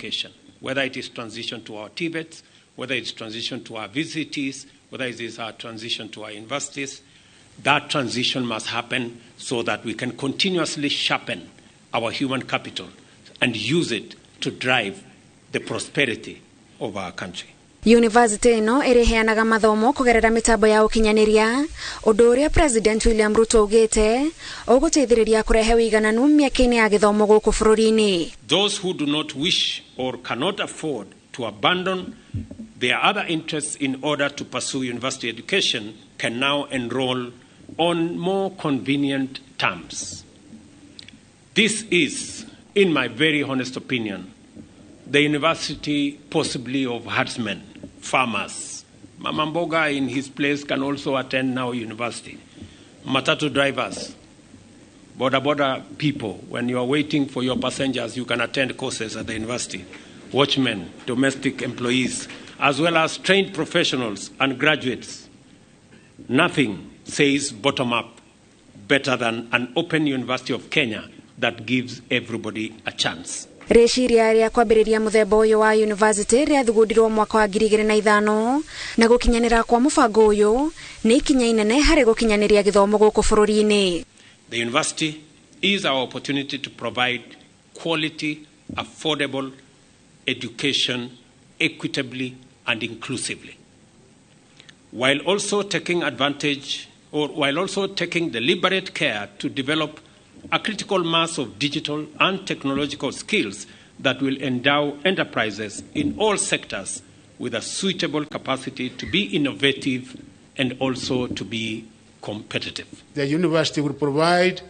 Education, whether it is transition to our TVETs, whether it's transition to our VCTs, whether it is our transition to our universities, that transition must happen so that we can continuously sharpen our human capital and use it to drive the prosperity of our country. University ĩno ĩrĩheanaga mathomo kũgerera mĩtambo ya ũkinyanĩria, ũndũ ũrĩa President William Ruto augĩte ũgũteithĩrĩria kũrehe ũigananu mĩeke-inĩ ya gĩthomo gũkũ bũrũri-inĩ. Those who do not wish or cannot afford to abandon their other interests in order to pursue university education can now enroll on more convenient terms. This is, in my very honest opinion, the university possibly of herdsmen, farmers. Mama Mboga in his place can also attend now university. Matatu drivers, boda boda people, when you are waiting for your passengers, you can attend courses at the university. Watchmen, domestic employees, as well as trained professionals and graduates. Nothing says bottom up better than an open University of Kenya that gives everybody a chance. Rĩciria rĩa kwambĩrĩria mũthemba ũyũ wa university rĩathugundirwo mwaka wa 2005, na gũkinyanĩra kwa mũbango ũyũ nĩ ikinya inene harĩ gũkinyanĩria gĩthomo gũkũ bũrũri-inĩ. The university is our opportunity to provide quality, affordable education equitably and inclusively, while also taking advantage or while also taking deliberate care to develop a critical mass of digital and technological skills that will endow enterprises in all sectors with a suitable capacity to be innovative and also to be competitive. The university will provide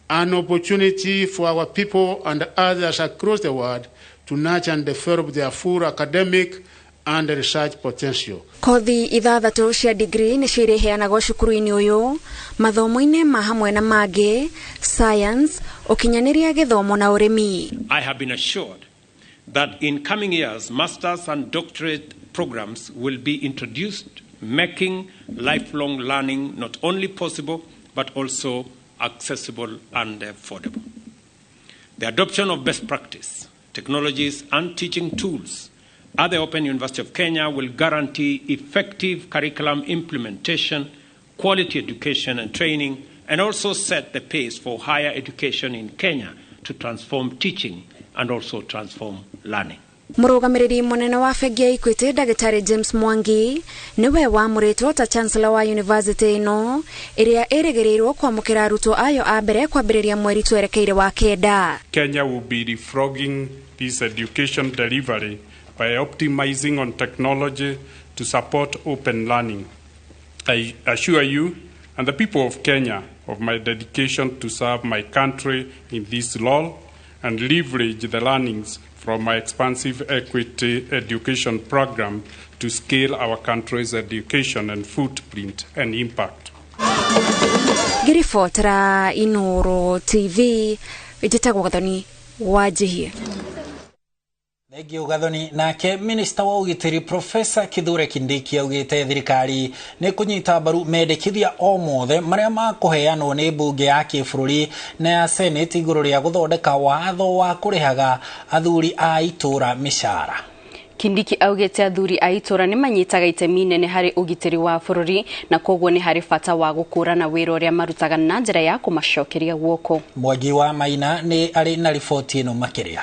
an opportunity for our people and others across the world to nurture and develop their full academic and research potential. Kothi 6 cia degree nĩcio irĩheanagwo cukuru-inĩ ũyũ, mathomo-inĩ ma hamwe na mangĩ, science, ũkinyanĩria gĩthomo na ũrĩmi. I have been assured that in coming years, master's and doctorate programs will be introduced, making lifelong learning not only possible, but also accessible and affordable. The adoption of best practice, technologies and teaching tools at the Open University of Kenya will guarantee effective curriculum implementation, quality education and training, and also set the pace for higher education in Kenya to transform teaching and also transform learning. Mũrũgamĩrĩri mũnene wa bengi ya Equity, Ndagĩtarĩ James Mwangi, nĩwe wamũrĩtwo ta chancellor wa university ĩno, ĩrĩa ĩrĩgĩrĩirwo kwamũkĩra arutwo ayo a mbere kwambĩrĩria mweri twerekeire wa 9. Kenya will be leapfrogging this education delivery by optimizing on technology to support open learning. I assure you and the people of Kenya of my dedication to serve my country in this role and leverage the learnings from my expansive equity education program to scale our country's education and footprint and impact. Ngĩribotera Inoro TV, njĩtagwo Gathoni Wanjihia. Thengio, Gathoni. Nake minista wa ũgitĩri, Profesa Kithure Kindiki, augĩte thirikari nĩ kũnyita mbaru mendekithia o mothe marĩa makũheanwo nĩ mbunge ya kĩbũrũri na ya Senate igũrũ rĩa gũthondeka watho wa kũrĩhaga athuri a itũra mĩcara. Kindiki augĩte athuri a itũra nĩ manyitaga itemi inene harĩ ũgitĩri wa bũrũri, na koguo nĩ harĩ bata wa gũkũrana wĩra ũrĩa marutaga na njĩra ya kũmacokeria guoko. Mwangi wa Maina nĩ arĩ na riboti ĩno makĩria.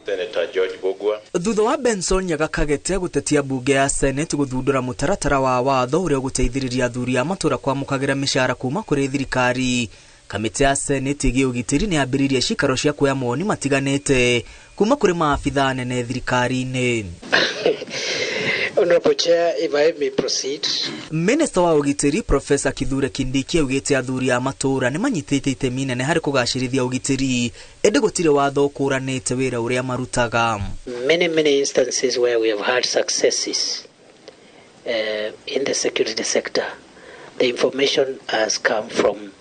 Senator George Mbugua. Thutha wa Benson Nyaga Kagete gũtetia mbunge ya Senate gũthundũra mũtaratara wa watho ũrĩa ũgũteithĩrĩria athuri a matũra kwamũkagĩra mĩcara kuma kũrĩ thirikari, kamĩtĩ ya Senate ĩgiĩ ũgitĩri nĩ yambĩrĩirie cikaro cia kuoya mawoni matiganĩte kuma kũrĩ maabitha anene thirikari-inĩ. Honorable Chair, if I may proceed. Minista wa ũgitĩri, Profesa Kithure Kindiki, augĩte athuri a matũra nĩ manyitĩte itemi inene harĩ kũgacĩrithia ũgitĩri, ĩndĩ gũtirĩ watho ũkũranĩte wĩra ũrĩa marutaga. Many, many instances where we have had successes in the security sector, the information has come from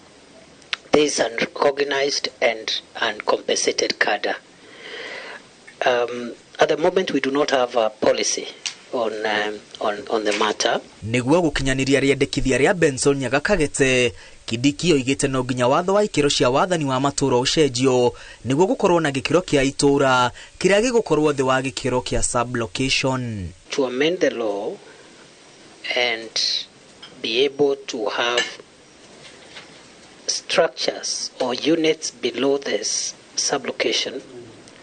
this unrecognized and uncompensated cadre. At the moment, we do not have a policy on the matter. Nĩguo gũkinyanĩria rĩendekithia rĩa Benson Nyaga Kagete, Kindiki oigĩte no nginya watho wa ikĩro cia wathani wa matũũra ũcenjio nĩguo gũkorwo na gĩkĩro kĩa itũũra kĩrĩa gĩgũkorwo thĩ wa gĩkĩro kĩa sub-location. To amend the law and be able to have structures or units below this sub-location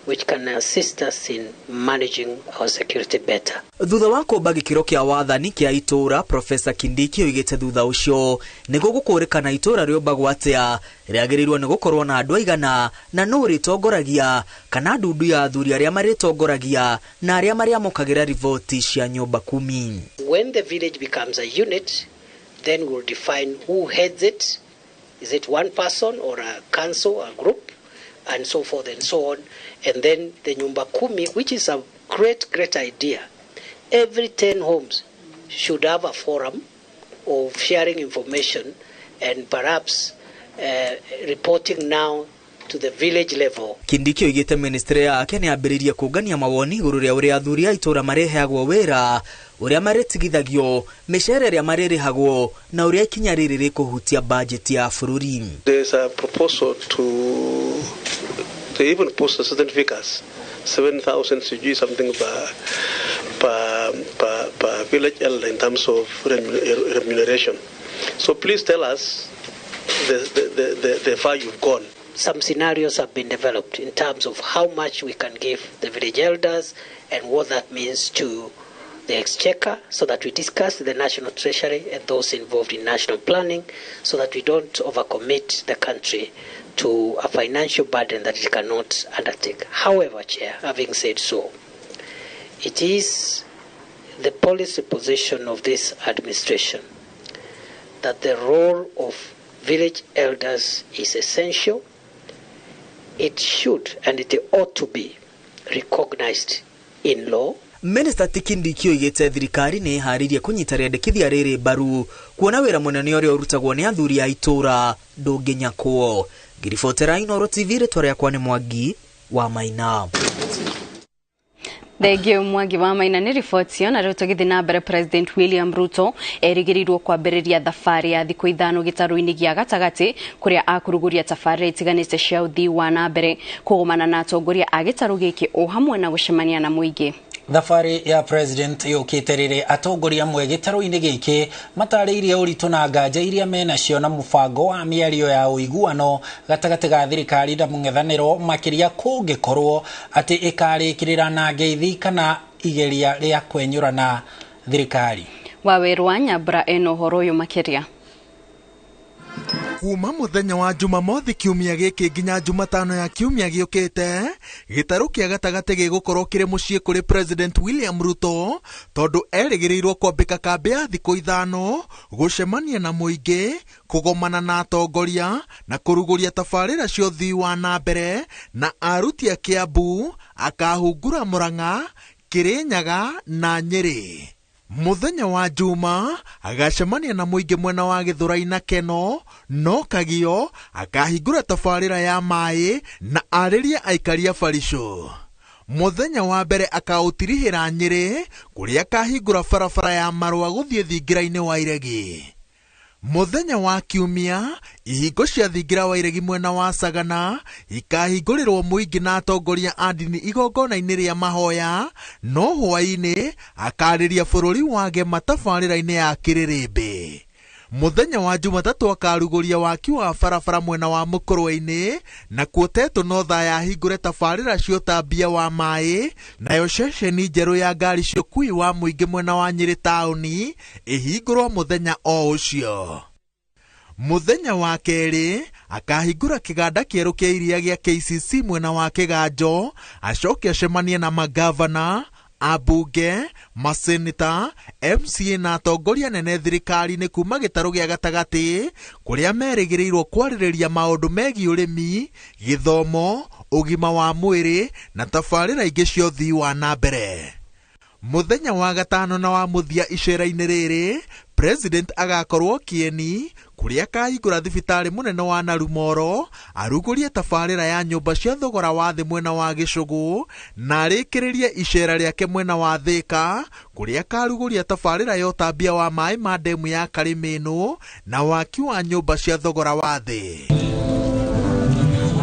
which can assist us in managing our security better. Thutha wa kũmba gĩkĩro kĩa wathani kĩa itũũra, Profesa Kindiki oigĩte thutha ũcio nĩguo gũkũrĩkana itũũra rĩũmbagwo atĩa, rĩagĩrĩirwo nĩ gũkorwo na andũ aigana na nũ rĩtongoragia, kana ndundu ya athuri arĩa marĩtongoragia na arĩa marĩamũkagĩra riboti cia nyũmba kumi. When the village becomes a unit, then we'll define who heads it. Is it one person or a council, a group, and so forth and so on. And then the Nyumba Kumi, which is a great, great idea. Every 10 homes should have a forum of sharing information and perhaps reporting now to the village level. Kindiki oigĩte ministry yake nĩ yambĩrĩirie kũngania mawoni igũrũ rĩa ũrĩa athuri a itũũra marĩheagwo wĩra, ũrĩa marĩtigithagio, mĩcara ĩrĩa marĩrĩhagwo na ũrĩa ikinya rĩrĩ rĩkũhutia bajeti ya bũrũri. There's a proposal to they even post certain figures, 7,000 sijui something per village elder in terms of remuneration. So please tell us the far you've gone. Some scenarios have been developed in terms of how much we can give the village elders and what that means to the exchequer, so that we discuss the National Treasury and those involved in national planning, so that we don't overcommit the country to a financial burden that it cannot undertake. However, Chair, having said so, it is the policy position of this administration that the role of village elders is essential. It should and it ought to be recognized in law. Minister Kindiki oigĩte thirikari nĩ ĩharĩirie kũnyita rĩendekithia rĩrĩ mbaru kuona wĩra mũnene ũrĩa ũrutagwo nĩ athuri a itũũra ndũngĩnyakwo. Ngĩribotera Inooro TV, rĩtwa rĩakwa nĩ Mwangi wa Maina. Thengio Mwangi wa Maina nĩ riboti ĩyo. Na rĩu tũgĩthiĩ na mbere, President William Ruto erĩgĩrĩirwo kwambĩrĩria thabarĩ ya thikũ 5 gĩtarũ-inĩ gĩa gatagatĩ kũrĩa akũrugũria tabarĩra itiganĩte cia ũthii wa na mbere, kũgomana na atongoria a gĩtarũ gĩkĩ o hamwe na gũcemania na mũingĩ. Thabarĩ ya president yũkĩte rĩrĩ atongoria amwe gĩtarũ-inĩ gĩkĩ matarĩirie ũritũ na nganja iria menacio na mũbango wa mĩario ya ũiguano gatagatĩ ga thirikari na mũng'ethanĩro, makĩria kũngĩkorwo atĩ ĩkarĩkĩrĩra na ngeithi kana igeria rĩa kwenyũrana thirikari. Wawerũ wa Nyambura ena ũhoro ũyũ makĩria. Kuma muthenya wa Jumamothi kiumia gĩkĩ nginya Jumatano ya kiumia gĩũkĩte, gĩtarũ kĩa gatagatĩ gĩgũkorwo kĩrĩ mũciĩ kũrĩ President William Ruto, tondũ erĩgĩrĩirwo kwambĩka kambĩ ya thikũ 5 gũcemania na mũingĩ, kũgomana na atongoria na kũrugũria tabarĩra cia ũthii wa na mbere, na aruti a Kiambu, akahungura Murang'a, Kirinyaga na Nyĩrĩ. Muthenya wa Juma agacemania na mũingĩ mwena wa Gĩthũrai na Keno, no Kagio akahingũra tabarĩra ya maĩ na arĩrie aikari a Barisho. Muthenya wa mbere akaũtirihĩra Nyĩrĩ kũrĩa akahingũra barabara ya Marũa gũthiĩ thingira-inĩ wa Iregi. Muthenya wa Kiumia ihingo cia thingira wa Iregi mwena wa Sagana ikahingũrĩrwo mũingĩ na atongoria a ndini igongona-inĩ rĩa mahoya, no hwaĩ-inĩ akarĩria bũrũri wa Gema tabarĩra-inĩ ya Kĩrĩrĩmbĩ. Muthenya wa Jumatatũ akarugũria waki wa barabara mwena wa Mũkũrwe-inĩ, na kuo Tetu North yahingũre tabarĩra cia ũtambia wa maĩ, nayo ceceni njerũ ya ngari cia ũkuui wa mũingĩ mwena wa Nyĩrĩ taũni ĩhingũrwo mũthenya o ũcio. Muthenya wa kerĩ akahingũra kĩganda kĩerũ kĩa iria gĩa KCC mwena wa Kĩganjo, acoke acemanie na magavana, ambunge, maseneta, MCA na atongoria nene thirikari-inĩ kuma gĩtarũ gĩa gatagatĩ kũrĩa merĩgĩrĩirwo kwarĩrĩria maũndũ megiĩ ũrĩmi, gĩthomo, ũgima wa mwĩrĩ na tabarĩra ingĩ cia ũthii wa na mbere. Muthenya wa gatano na wa muthia icera-inĩ rĩrĩ, President agakorwo Kieni kũrĩa akahingũra thibitarĩ mũnene wa Narumoro, arugũrie tabarĩra ya nyũmba cia thogora wa thĩ mwena wa Gĩcũgũ, na arĩkĩrĩrie icera rĩake mwena wa Thĩka kũrĩa akarugũria tabarĩra ya ũtambia wa maĩ ma ndemu ya Karimĩnũ na waki wa nyũmba cia thogora wa thĩ.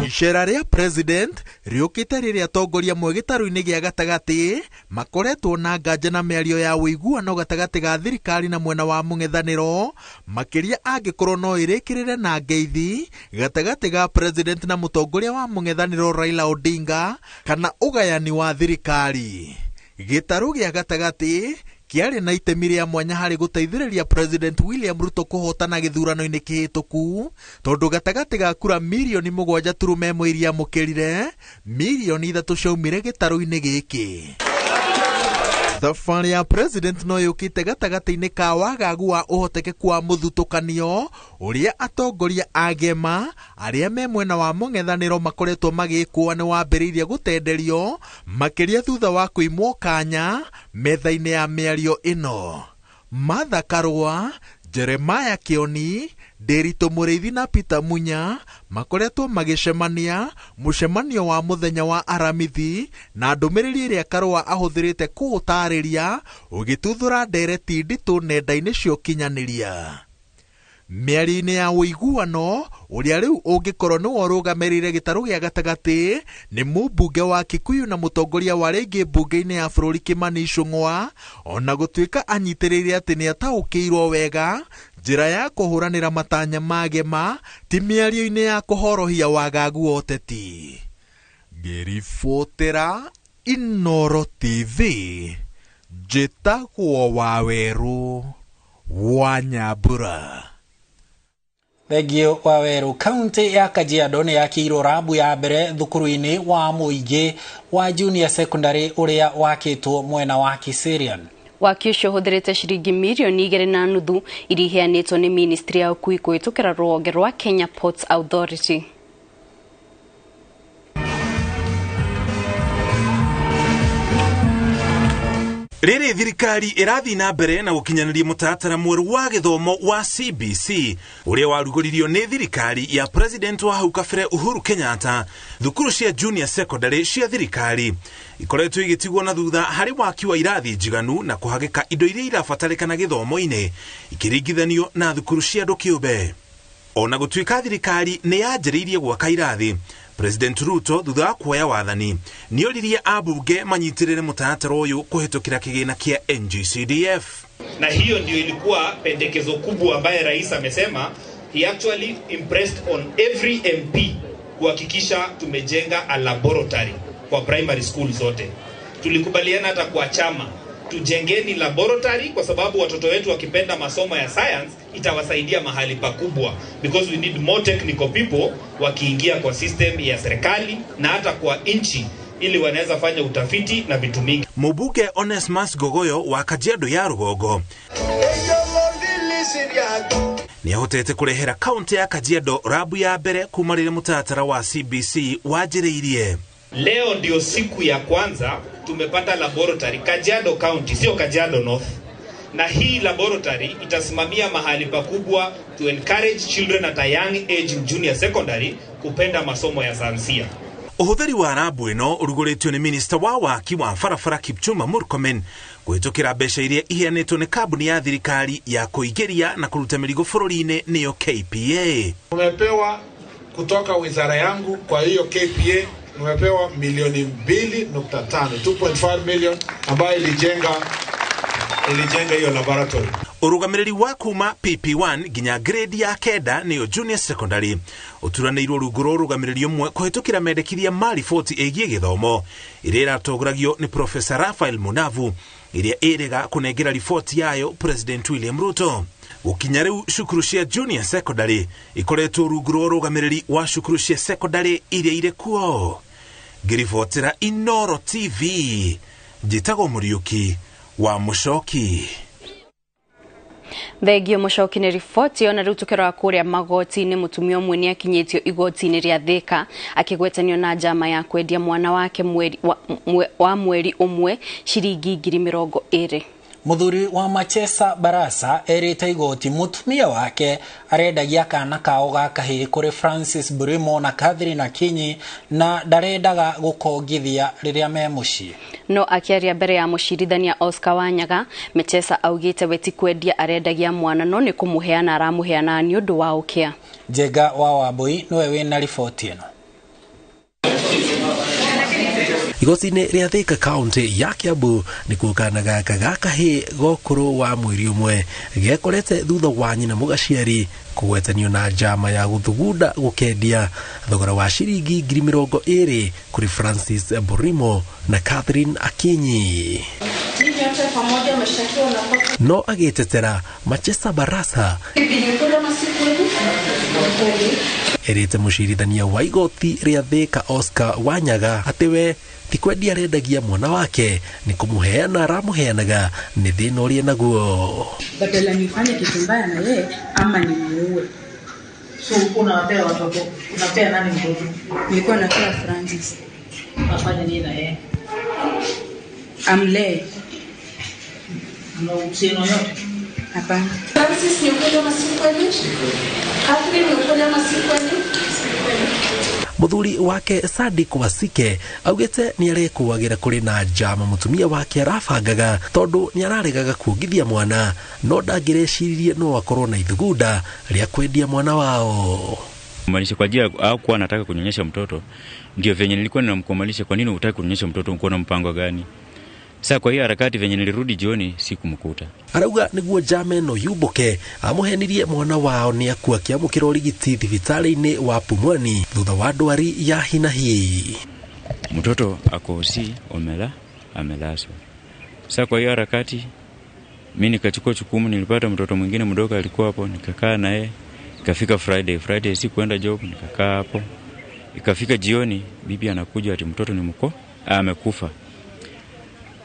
Icera rĩa President rĩũkĩte rĩrĩa atongoria amwe gĩtarũ-inĩ gĩa gatagatĩ makoretwo na nganja na mĩario ya ũiguano gatagatĩ ga thirikari na mwena wa mũng'ethanĩro, makĩria angĩkorwo no ĩrĩkĩrĩre na ngeithi gatagatĩ ga President na mũtongoria wa mũng'ethanĩro Raila Odinga kana ũgayani wa thirikari. Gĩtarũ gĩa gatagatĩ kĩarĩ na itemi rĩa mwanya harĩ gũteithĩrĩria President William Ruto kũhotana gĩthurano-inĩ kĩhĩtũku, tondũ gatagatĩ ga kura mirioni 7.1 iria amũkĩrire, mirioni 3 ciaumire gĩtarũ-inĩ gĩkĩ. Thabarĩ ya President no yũkĩte gatagatĩ-inĩ ka wagagu wa ũhotekeku wa mũthutũkanio ũrĩa atongoria a GEMA arĩa me mwena wa mũng'ethanĩro makoretwo magĩkũa nĩ wambĩrĩirie gũtenderio makĩria thutha wa kũimwo kanya metha-inĩ ya mĩario ĩno. Martha Karua, Jeremiah Kioni, Ndiritu Mũrĩithi na Peter Munya makoretwo magĩcemania mũcemanio wa mũthenya wa Aramithi na ndũmĩrĩri ĩrĩa Karua ahũthĩrĩte kũũtarĩria ũgĩtuthũra ndereti nditũ nenda-inĩ cia ũkinyanĩria. Mĩario-inĩ ya ũiguano ũrĩa rĩu ũngĩkorwo nĩwe ũrũgamĩrĩire gĩtarũ gĩa gatagatĩ nĩ mũmbunge wa Kikuyu na mũtongoria wa rĩngĩ mbunge-inĩ ya bũrũri Kimani Ichung'wa, ona gũtuĩka anyitĩrĩire atĩ nĩataũkĩirwo wega njĩra ya kũhũranĩra matanya ma GEMA ti mĩario-inĩ ya kũhorohia wagagu wa ũteti. Ngĩribotera Inooro TV, njĩtagwo Wawerũ wa Nyambura. Thengio Wawerũ. Kaunti ya Kajiado nĩ yakĩirwo rabu ya mbere thukuru-inĩ wa mũingĩ wa junior secondary ũrĩa wakĩtwo mwena wa Kiserian. Waki ũcio ũhũthĩrĩte ciringi mirioni 2.5 iria iheanĩtwo nĩ ministry ya ũkui kũhĩtũkĩra rũhonge rwa Kenya Ports Authority. Rĩrĩ thirikari ĩrathiĩ na mbere na gũkinyanĩria mũtaratara mwerũ wa gĩthomo wa CBC ũrĩa warugũririo nĩ thirikari ya President wa hau kabere Uhuru Kenyatta. Thukuru cia junior secondary cia thirikari ikoretwo igĩtigwo na thutha harĩ waki wa irathi njiganu na kũhagĩka indo iria irabatarĩkana gĩthomo-inĩ ikĩringithanio na thukuru cia andũ kĩũmbe. Ona gũtuĩka thirikari nĩ yanjĩrĩirie gwaka irathi, President Ruto thutha wa kuoya wathani nĩoririe ambunge manyitĩrĩre mũtaratara ũyũ kũhĩtũkĩra kĩgĩna kĩa NGCDF. Na hiyo ndio ilikuwa pendekezo kubwa ambaye rais amesema. He actually impressed on every MP kuhakikisha tumejenga a laboratory kwa primary school zote. Tulikubaliana hata kwa chama tujengeni laboratory kwa sababu watoto wetu wakipenda masomo ya science itawasaidia mahali pakubwa, because we need more technical people wakiingia kwa system ya serikali na hata kwa nchi ili wanaweza fanya utafiti na vitu mingi. Mũmbunge Onesmus Gogoyo wa Kajiado ya Rũgongo nĩahotete kũrehera kaunti ya Kajiado rabu ya mbere kuma rĩrĩa mũtaratara wa CBC wanjĩrĩirie. Leo ndio siku ya kwanza tumepata laboratory Kajiado County, sio Kajiado North. Na hii laboratory itasimamia mahali pakubwa to encourage children at a young age in junior secondary kupenda masomo ya sayansia. Ũhũthĩri wa rabu ĩno ũrugũrĩtio nĩ minista wa waki wa barabara Kipchumba Murkomen kũhĩtũkĩra mbeca iria iheanĩtwo nĩ kambuni ya thirikari ya kũingĩria na kũruta mĩrigo bũrũri-inĩ nĩyo KPA. Tumepewa kutoka wizara yangu, kwa hiyo KPA tumepewa milioni 2.5, 2.5 million ambayo ilijenga hiyo laboratory. Ũrũgamĩrĩri wa kuma PP1 nginya grade ya 9 nĩyo junior secondary ũturanĩirwo rungu rwa ũrũgamĩrĩri ũmwe kũhĩtũkĩra mendekithia ma riboti ĩgiĩ gĩthomo ĩrĩa ĩratongoragio nĩ Professor Raphael Munavu ĩrĩa ĩrega kũnengera riboti yayo President William Ruto. Gũkinya rĩu cukuru cia junior secondary ikoretwo rungu rwa ũrũgamĩrĩri wa cukuru cia secondary iria irĩ kuo. Ngĩribotera Inooro TV, njĩtagwo Mũriũki wa Mũcoki. Thengio Mucoki nĩ riboti ona rĩu tũkĩrora kũrĩa magoti-inĩ mũtumia ũmwe nĩ akinyĩtio igoti-inĩ rĩa Thika akĩgwetanio na njama ya kwendia mwana wake wa mweri ũmwe ciringi 20,000. Muthuri wa Machesa Barasa erite igoti mutumia wake arendagia kana kao ga kahĩĩ kũrĩ Francis Burimo na Catherine Akinyi na ndarendaga gũkongithia rĩrĩa me mũciĩ. No akiaria mbere ya mũcirithania Oscar Wanyaga, Machesa augĩte we ti kwendia arendagia mwana no nĩ kũmũheana aramũheana nĩ ũndũ wa ũkĩa. Njenga wa Wambui nĩwe wĩna riboti ĩno. Igoti-inĩ rĩa Thika kaunti ya Kiambu nĩkuo kana gaka ga kahĩĩ gokũrũ wa mweri ũmwe gekorete thutha wa nyina mũgaciari kũgwetanio na njama ya gũthugunda gũkendia thogora wa ciringi 20,000 kũrĩ Francis Burimo na Catherine Akinyi. No agĩtetera Machesa Barasa erĩte mũcirithania wa igoti rĩa Thika Oscar Wanyaga atĩ we ti kwendia arendagia mwana wake nĩ kũmũheana aramũheanaga nĩ thĩna ũrĩa naguo. Badala nifanye kitu mbaya na yeye ama nimuue. So unawapea watoto, unapea nani mtoto? Nilikuwa napea Francis. Afanye nini na yeye? Amlee. Ana uhusiano yote? Hapana. Francis ni ukweli ama si kweli? Catherine ni ukweli ama si kweli? Muthuri wake Sadik Wasike augite ni arekuagira kuri na njama mutumia wake arabangaga tondu ni araregaga kuongithia mwana no ndangĩreciririe no akorwo na ithugunda rĩa kwendia mwana wao. Kumaanisha kwa ajili au kuwa anataka kunyonyesha mtoto, ndio venye nilikuwa ninamkumaanisha kwa nini hutaki kunyonyesha mtoto, uko na mpango gani? Sasa kwa hiyo harakati venye nilirudi jioni sikumkuta. Arauga niguo njama ĩno yumbuke amũhenirie mwana wao nĩ akua akĩamũkĩra ũrigiti thibitarĩ-inĩ wa Pumwani thutha wa ndwari ya hinahi. Mtoto ako si omela amelazwa. Sasa kwa hiyo harakati mimi nikachukua jukumu, nilipata mtoto mwingine mdogo alikuwa hapo, nikakaa naye. Ikafika Friday sikuenda job, nikakaa hapo. Ikafika jioni bibi anakuja ati mtoto ni mko amekufa.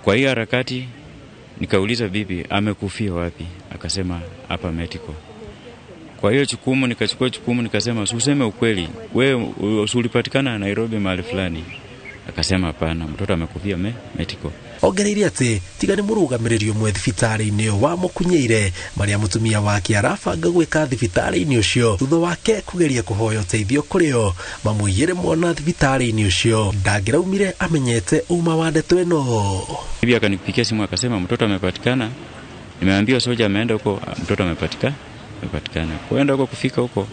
Kwa hiyo harakati nikauliza bibi amekufia wapi, akasema hapa Medical. Kwa hiyo jukumu nikachukua jukumu, nikasema useme ukweli, wewe ulipatikana Nairobi mahali fulani. Akasema hapana, mtoto amekufia Medical. Ongereire atĩ tiga nĩ mũrũgamĩrĩri ũmwe thibitarĩ-inĩ ũyũ wamũkunyeire marĩa mũtumia wake arabanga gwĩka thibitarĩ-inĩ ũcio thutha wake kũgeria kũhoya ũteithio kũrĩ o mamũiyĩre mwana thibitarĩ-inĩ ũcio ndangĩraumire amenyete uma wa ndeto ĩno. Bibi akanipigia simu akasema mtoto amepatikana, nimeambiwa soja ameenda huko, mtoto amepatikana. Kwenda huko kufika huko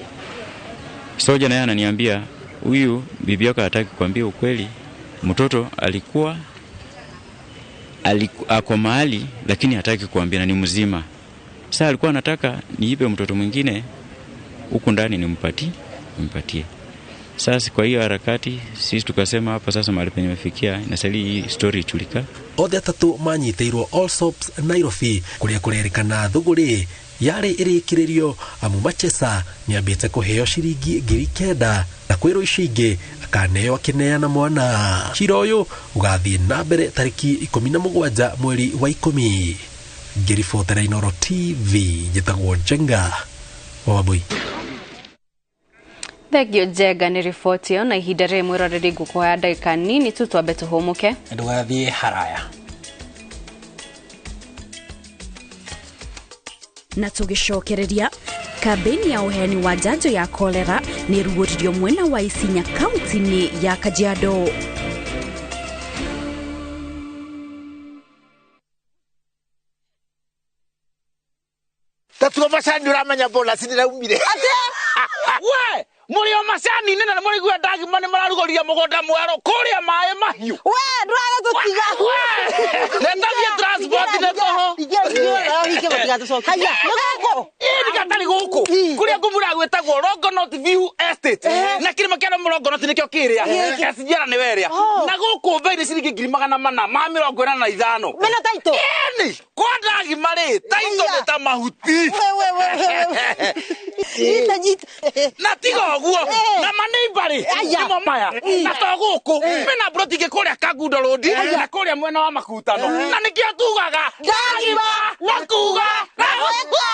soja naye ananiambia huyu bibi yako hataki kuambia ukweli, mtoto alikuwa ako mahali lakini hataki kuambia na ni mzima. Sasa alikuwa anataka niipe mtoto mwingine huku ndani nimpatie. Sasa kwa hiyo harakati sisi tukasema hapa sasa mahali penye imefikia inastahili hii story ichulika. Othe atatu manyitĩirwo Allsops Nairobi kũrĩa kũrerĩkana thũgũrĩ yarĩ ĩrĩkĩrĩrio amu Machesa nĩambĩte kũheo ciringi 9,000 na kwĩrwo icio ingĩ akaneo akĩneana mwana. Cira ũyũ ũgathiĩ na mbere tarĩki 17 mweri wa 10. Ngĩribotera Inooro TV njĩtagwo Njenga wa Wambui. Thengio Njenga nĩ riboti ĩyo na ihinda rĩrĩ mwĩroreri ngũkũhoya ndagĩka nini tu twambe tũhũmũke. Ndũgathiĩ haraya. Na tũgĩcokereria kambĩini ya ũheani wa njanjo ya kolera nĩ ĩrugũririo mwena wa Isinya kaunti-inĩ ya Kajiado. Tatuo macani ũramenya bonus nĩraumire. We muri o macani nĩ na mũraigua ndagima nĩ mararugũria mũgũnda mwerũ kũrĩa maĩ mahiũ. We ndũraga tũtiga. Netathie transport nĩ tũhũ. Haya nĩ gũkũ. Ĩĩ nĩ gũkũ. Kũrĩa ngũmura gwĩtagwo Longonot View Estate. Na kĩrĩma kĩa Longonot nĩkĩo kĩrĩa. SGR nĩ werĩa. Na gũkũ bei nĩ ciringi 485. Mena taito. Ĩni kwa ndagima rĩ taito nĩ ta mahuti. Nyita nyita. Na tiga ũguo na maneiba rĩ nĩmo maya na to gũkũ mena broti ingĩ kũrĩa Kangundo Road na kũrĩa mwena wa Makutano na nĩkĩo tugaga ndagima na kuga na gwĩka.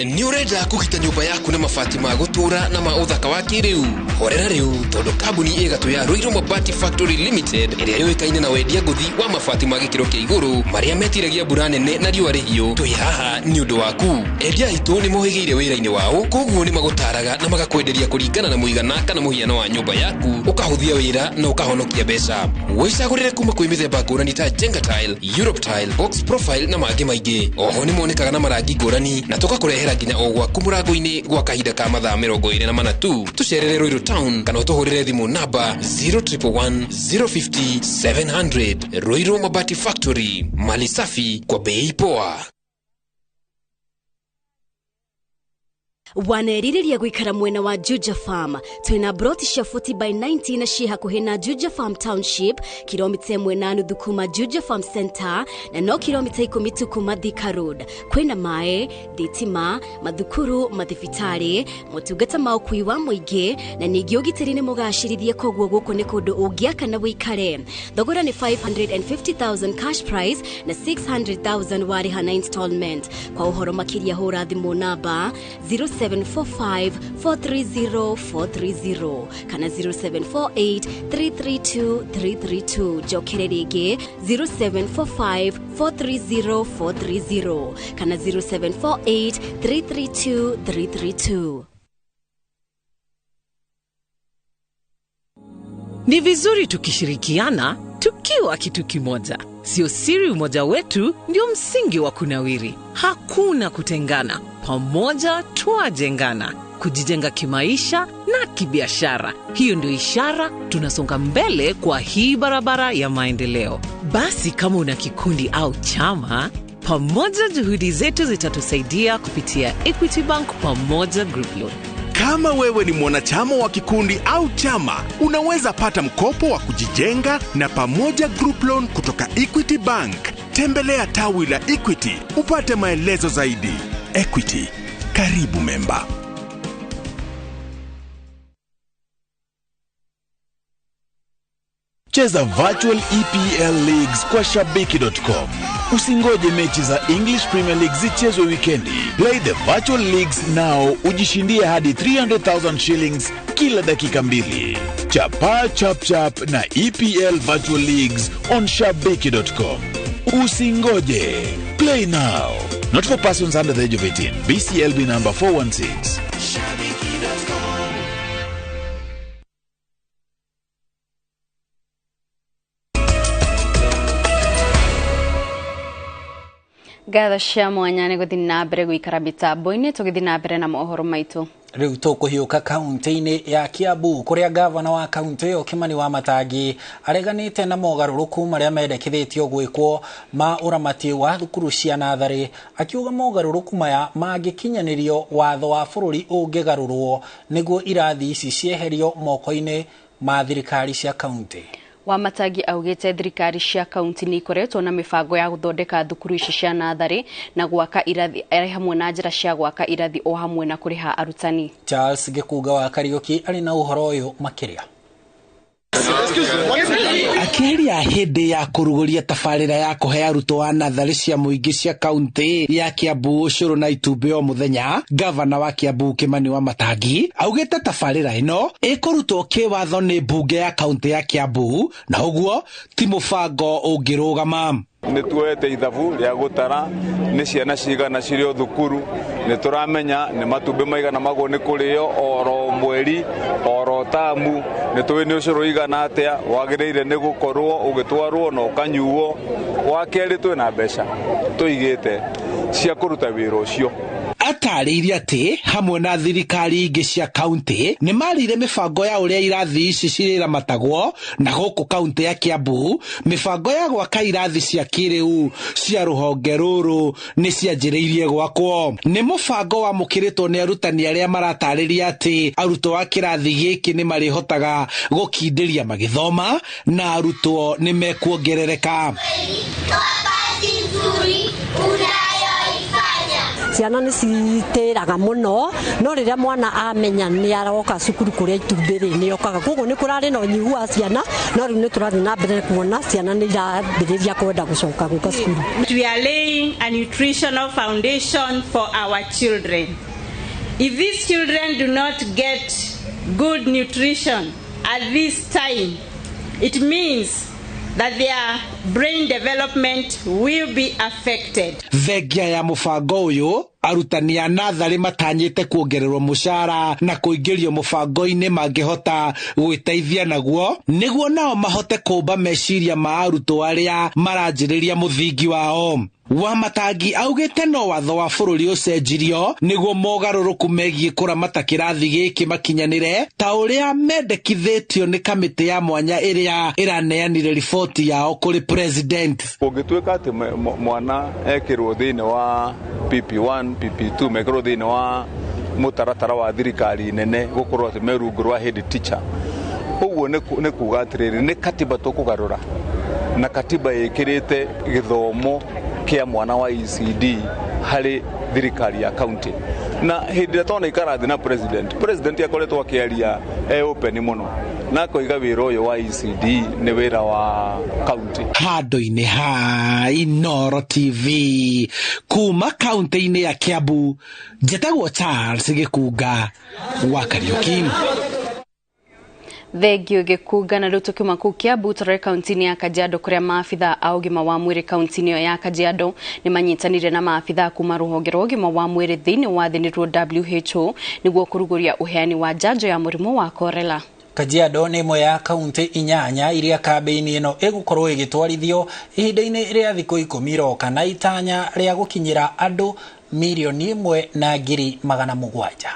Nĩ ũrenda kũgita nyũmba yaku na mabati ma gũtũũra na ma ũthaka wa kĩrĩu? Horera rĩu tondũ kambuni ĩgatũ ya Ruiru Mabati Factory Limited ĩrĩa yũĩkaine na wendia ngũthi wa mabati ma gĩkĩro kĩa igũrũ marĩa metiragia mbura nene na riũa rĩhiũ, twĩ haha nĩ ũndũ waku. Endia aitũ nĩ mohĩgĩire wĩra-inĩ wao, koguo nĩ magũtaraga na magakwenderia kũringana na mũigana kana mũhiano wa nyũmba yaku, ũkahũthia wĩra na ũkahonokia mbeca. Wĩcagũrĩre kuma kwĩ mĩthemba ngũrani ta Jenga Tile, Europe Tile, Box Profile na mangĩ maingĩ. Oho nĩ monekaga na marangi ngũrani na tũgakũrehera nginya o gwaku mũrango-inĩ gwa kahinda ka mathaa 24 tu. Tũcerere Ruiru Town kana ũtũhũrĩre thimũ namba 0111 050 700. Ruiru Mabati Factory, mali safi kwa bei poa. Wanerirĩria gũikara mwena wa Juja Farm. Twĩna broti cia 40 by 90 na ciĩ hakuhĩ na Juja Farm Township, kilomita 1.5 kuma Juja Farm Center na no kilomita 10 tu kuma Thika Road. Kwĩna maĩ, thitima, mathukuru, mathibitarĩ, motungata ma ũkui wa mũingĩ na ningĩ ũgitĩri nĩ mũgacĩrithie, koguo gũkũ nĩ kũndũ ũngĩaka na wĩikare. Thogora nĩ 550,000 cash price na 600,000 warĩha na installment. Kwa ũhoro makĩria hũra thimũ namba 0745 430 430 kana 0748 332 332. Njokere rĩngĩ 0745 430 430 kana 0748 332 332. Ni vizuri tukishirikiana tukiwa kitu kimoja. Sio siri umoja wetu ndio msingi wa kunawiri. Hakuna kutengana. Pamoja twajengana. Kujijenga kimaisha na kibiashara. Hiyo ndio ishara tunasonga mbele kwa hii barabara ya maendeleo. Basi kama una kikundi au chama, pamoja juhudi zetu zitatusaidia kupitia Equity Bank Pamoja Group Loan. Kama wewe ni mwanachama wa kikundi au chama, unaweza pata mkopo wa kujijenga na Pamoja Group Loan kutoka Equity Bank. Tembelea tawi la Equity upate maelezo zaidi. Equity, karibu memba. Cheza Virtual EPL Leagues kwa Shabiki.com. Usingoje mechi za English Premier League zichezwe wikendi. Play the Virtual Leagues now, ujishindie hadi 300,000 shillings kila dakika 2. Chapa chap chap na EPL Virtual Leagues on Shabiki.com. Usingoje. Play now. Not for persons under the age of 18. BCLB number 416. Shabiki.com. Ngatho cia mwanya nĩ gũthiĩ na mbere gũikara mĩtambo-inĩ, tũgĩthiĩ na mbere na mohoro maitũ. Rĩu tũkũhiũka kaunti-inĩ ya Kiambu kũrĩa gavana wa kaunti ĩyo Kimani Wamatangi areganĩte na mogarũrũku marĩa mendekithĩtio gwĩkwo ma ũramati wa thukuru cia natharĩ, akiuga mogarũrũku maya mangĩkinyanĩrio watho wa bũrũri ũngĩgarũrwo nĩguo irathi ici cieherio moko-inĩ ma thirikari cia kaunti. Wamatangi augĩte thirikari cia kaunti nĩ ikoretwo na mĩbango ya gũthondeka thukuru ici cia natharĩ na gwaka irathi hamwe na njĩra cia gwaka irathi o hamwe na kũrĩha arutani. Charles Gĩkunga wa Kariũki arĩ na ũhoro ũyũ makĩria. Akĩaria hĩndĩ ya kũrugũria tabarĩra ya kũhe arutwo a natharĩ cia mũingĩ cia kaunti ya Kiambu ũcũrũ na itumbĩ o mũthenya, gavana wa Kiambu Kimani Wamatangi augĩte tabarĩra ĩno ĩkũrutwo kĩwatho nĩ mbunge ya kaunti ya Kiambu na ũguo ti mũbango ũngĩrũgama. Nĩ tuoete ithabu rĩa gũtara nĩ ciana cigana cirĩ o thukuru, nĩ tũramenya nĩ matumbĩ maigana magwo nĩ kũrĩo oro mweri oro tamu, nĩ tũĩ nĩ ũcũrũ igana atĩa wagĩrĩire nĩ gũkorwo ũgĩtwarwo na ũkanyuo. Wa kerĩ twĩna mbeca tũigĩte cia kũruta wĩra ũcio. Atarĩirie atĩ hamwe na thirikari ingĩ cia kaunti nĩ marire mĩbango ya ũrĩa irathi ici cirĩramatagwo, na gũkũ kaunti ya Kiambu mĩbango ya gwaka irathi cia kĩrĩu cia rũhonge rũrũ nĩ cianjĩrĩirie gwakwo. Nĩ mũbango wamũkĩrĩtwo nĩ arutani arĩa maratarĩria atĩ arutwo a kĩrathi gĩkĩ nĩ marĩhotaga gũkindĩria magĩthoma na arutwo nĩ mekuongerereka. Ciana nĩ citĩraga mũno, no rĩrĩa mwana amenya nĩ aroka cukuru kũrĩa itumbĩ rĩ nĩ okaga. Koguo nĩ kũrarĩ na ũnyihu wa ciana, no rĩu nĩ tũrathiĩ na mbere kuona ciana nĩ irambĩrĩria kwenda gũcoka gũka cukuru. We are laying a nutritional foundation for our children. If these children do not get good nutrition at this time, it means that their brain development will be affected. Thengia ya mũbango ũyũ, arutani a natharĩ matanyĩte kuongererwo mũcara na kũingĩrio mũbango-inĩ mangĩhota gwĩteithia naguo, nĩguo nao mahote kũmba meciria ma arutwo arĩa maranjĩrĩria mũthingi wao. Wamatangi augĩte no watho wa bũrũri ũcenjirio nĩguo mogarũrũku megiĩ kũramata kĩrathi gĩkĩ makinyanĩre ta ũrĩa mendekithĩtio nĩ kamĩtĩ ya mwanya ĩrĩa ĩraneanire riboti yao kũrĩ president. Kũngĩtuĩka atĩ mwana ekĩrwo thĩinĩ wa PP1 PP2 mekĩrwo thĩinĩ wa mũtaratara wa thirikari nene gũkorwo atĩ me rungu rwa head teacher, ũguo nĩ kuga atĩrĩrĩ, nĩ katiba tũkũgarũra, na katiba ĩkĩrĩte gĩthomo kĩa mwana wa ECD harĩ thirikari ya county. Na hĩndĩ ĩrĩa twona ikara thĩ na president akoretwo akĩaria e open mũno na akoiga wĩra ũyũ wa ECD nĩ wĩra wa county. Handũ-inĩ ha Inooro TV kuma kaunti-inĩ ya Kiambu, njetagwo Charles Gĩkunga wa Kariuki. Thengio Gĩkunga. Na rĩu tũkiuma kũu Kiambu tũrore kaunti-inĩ ya Kajiado kũrĩa maabitha a ũgima wa mwĩrĩ kaunti-inĩ ĩyo ya Kajiado nĩ manyitanĩire na maabitha kuma rũhonge rwa ũgima wa mwĩrĩ thĩinĩ wa thĩ nĩruo WHO nĩguo kũrugũria ũheani wa njanjo ya mũrimũ wa korera. Kajiado nĩ ĩmwe ya kaunti 8 iria kambĩini ĩno ĩgũkorwo ĩgĩtwarithio ihinda-inĩ rĩa thikũ 10 iroka na itanya rĩa gũkinyĩra andũ 1,700,000.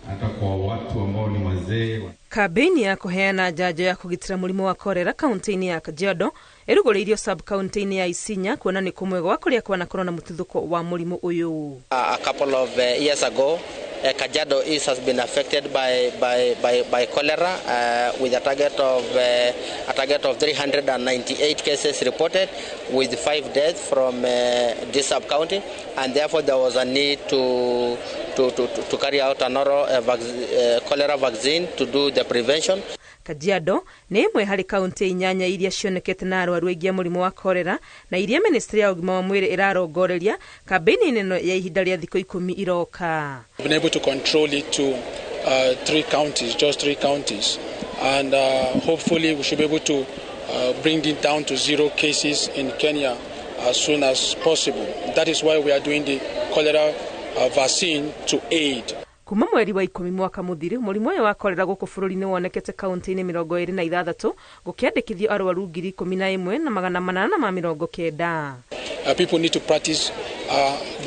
Hata kwa watu ambao ni wazee. Kambĩini ya kũheana njanjo ya kũgitĩra mũrimũ wa korera kaunti-inĩ ya Kajiado ĩrugũrĩirio sub-kaunti-inĩ ya Isinya kuona nĩ kũmwe gwa kũrĩa kwanakorwo na mũtuthũko wa mũrimũ ũyũ. A couple of years ago, Kajiado East has been affected by cholera with a target of 398 cases reported, with 5 deaths from this sub-county, and therefore there was a need to carry out an oral cholera vaccine to do the prevention. Kajiado nĩ ĩmwe harĩ kaunti 8 iria cionekete na arwaru aingĩ a mũrimũ wa korera na iria ministry ya ũgima wa mwĩrĩ ĩrarongoreria kambĩini ĩno ya ihinda rĩa thikũ 10 iroka. We've been able to control it to 3 counties, just 3 counties, and hopefully we should be able to bring it down to 0 cases in Kenya as soon as possible. That is why we are doing the cholera vaccine to aid. Kuma mweri wa 10 mwaka mũthiru mũrimũ ũyũ wa korera gũkũ bũrũri-inĩ wonekete kaunti-inĩ 26 gũkĩandĩkithio arwaru 11,890. People need to practice